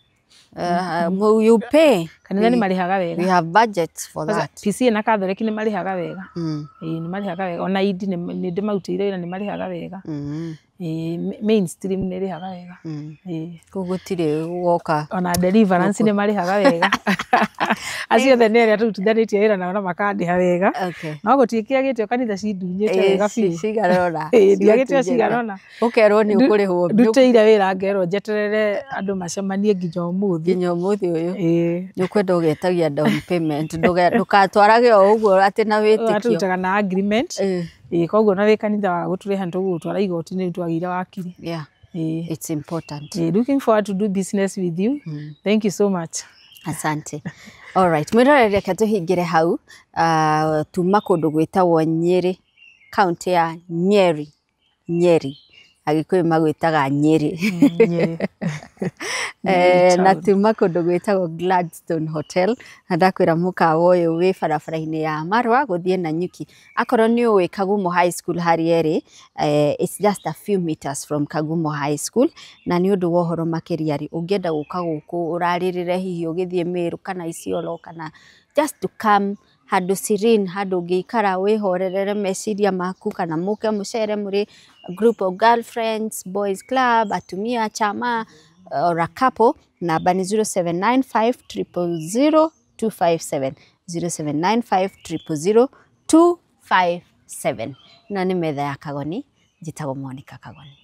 You pay. Kanitha nĩ marĩhaga wega. We have budgets for Sasa, that. PCEA na Catholic nĩ marĩhaga wega. Ĩĩ, nĩ marĩhaga wega. Ona idi nĩ ndĩmarutĩire wĩra, nĩ marĩhaga wega. Ĩĩ, mainstream nĩ ĩrĩhaga wega. Ĩĩ. Kũu gũtirĩ gũgoka. Ona Deliverance nĩ marĩhaga wega. Acio othe nĩ arĩa tũrutithanĩtie wĩra nao na makandĩha wega. No gũtirĩ kĩagĩte kanitha cindunyĩte wega biũ. Cigana ũna. Ĩĩ, ndiagĩte cigana ũna. Ũkerwo nĩ ũkũrĩhwo. Ndutĩire wĩra ngerwo njeterere andũ macemanie nginya ũmũthĩ. Nginya ũmũthĩ ũyũ. Ĩĩ. Nĩ ũkwenda ũgetagia down payment, ndũgatwarage o ũguo atĩ na wĩtĩkio. Tũrutaga na agreement. Ĩĩ, koguo na wĩ kanitha wa gũtũrĩha nĩ tũgũgũtwara igoti-inĩ, twagĩire wakiri. Ĩĩ. It's important. Ĩĩ, looking forward to do business with you. Thank you so much. Asante. Alright, mwĩroreri, reke tũhingĩre hau. Tuma kũndũ gwĩtagwo Nyĩrĩ, kaũntĩ ya Nyeri. Nyeri. Agĩkũyũ magwĩtaga Nyĩrĩ. Nyĩrĩ. Na tuma kũndũ gwĩtagwo Gladstone Hotel, na ndakwĩra mũkawa ũyũ wĩ barabara-inĩ ya Marwa gũthiĩ Nanyuki. Akorwo nĩ ũĩ Kagumo High School harĩa ĩrĩ, it's just a few meters from Kagumo High School. Na nĩ ũndũ wa ũhoro makĩria rĩ, ũngĩenda gũka gũkũ ũrarĩrĩre, hihi ũgĩthiĩ Meru kana Isiolo, kana just to come handũ serene, handũ ũngĩikara wĩhorerere meciria maku, kana mũke mũcere mũrĩ group of girlfriends, boys club, atumia chama or a couple, namba nĩ 0795 000 257, 0795 000 257. Na nĩ metha ya Kagoni, njĩtagwo Monica Kagoni.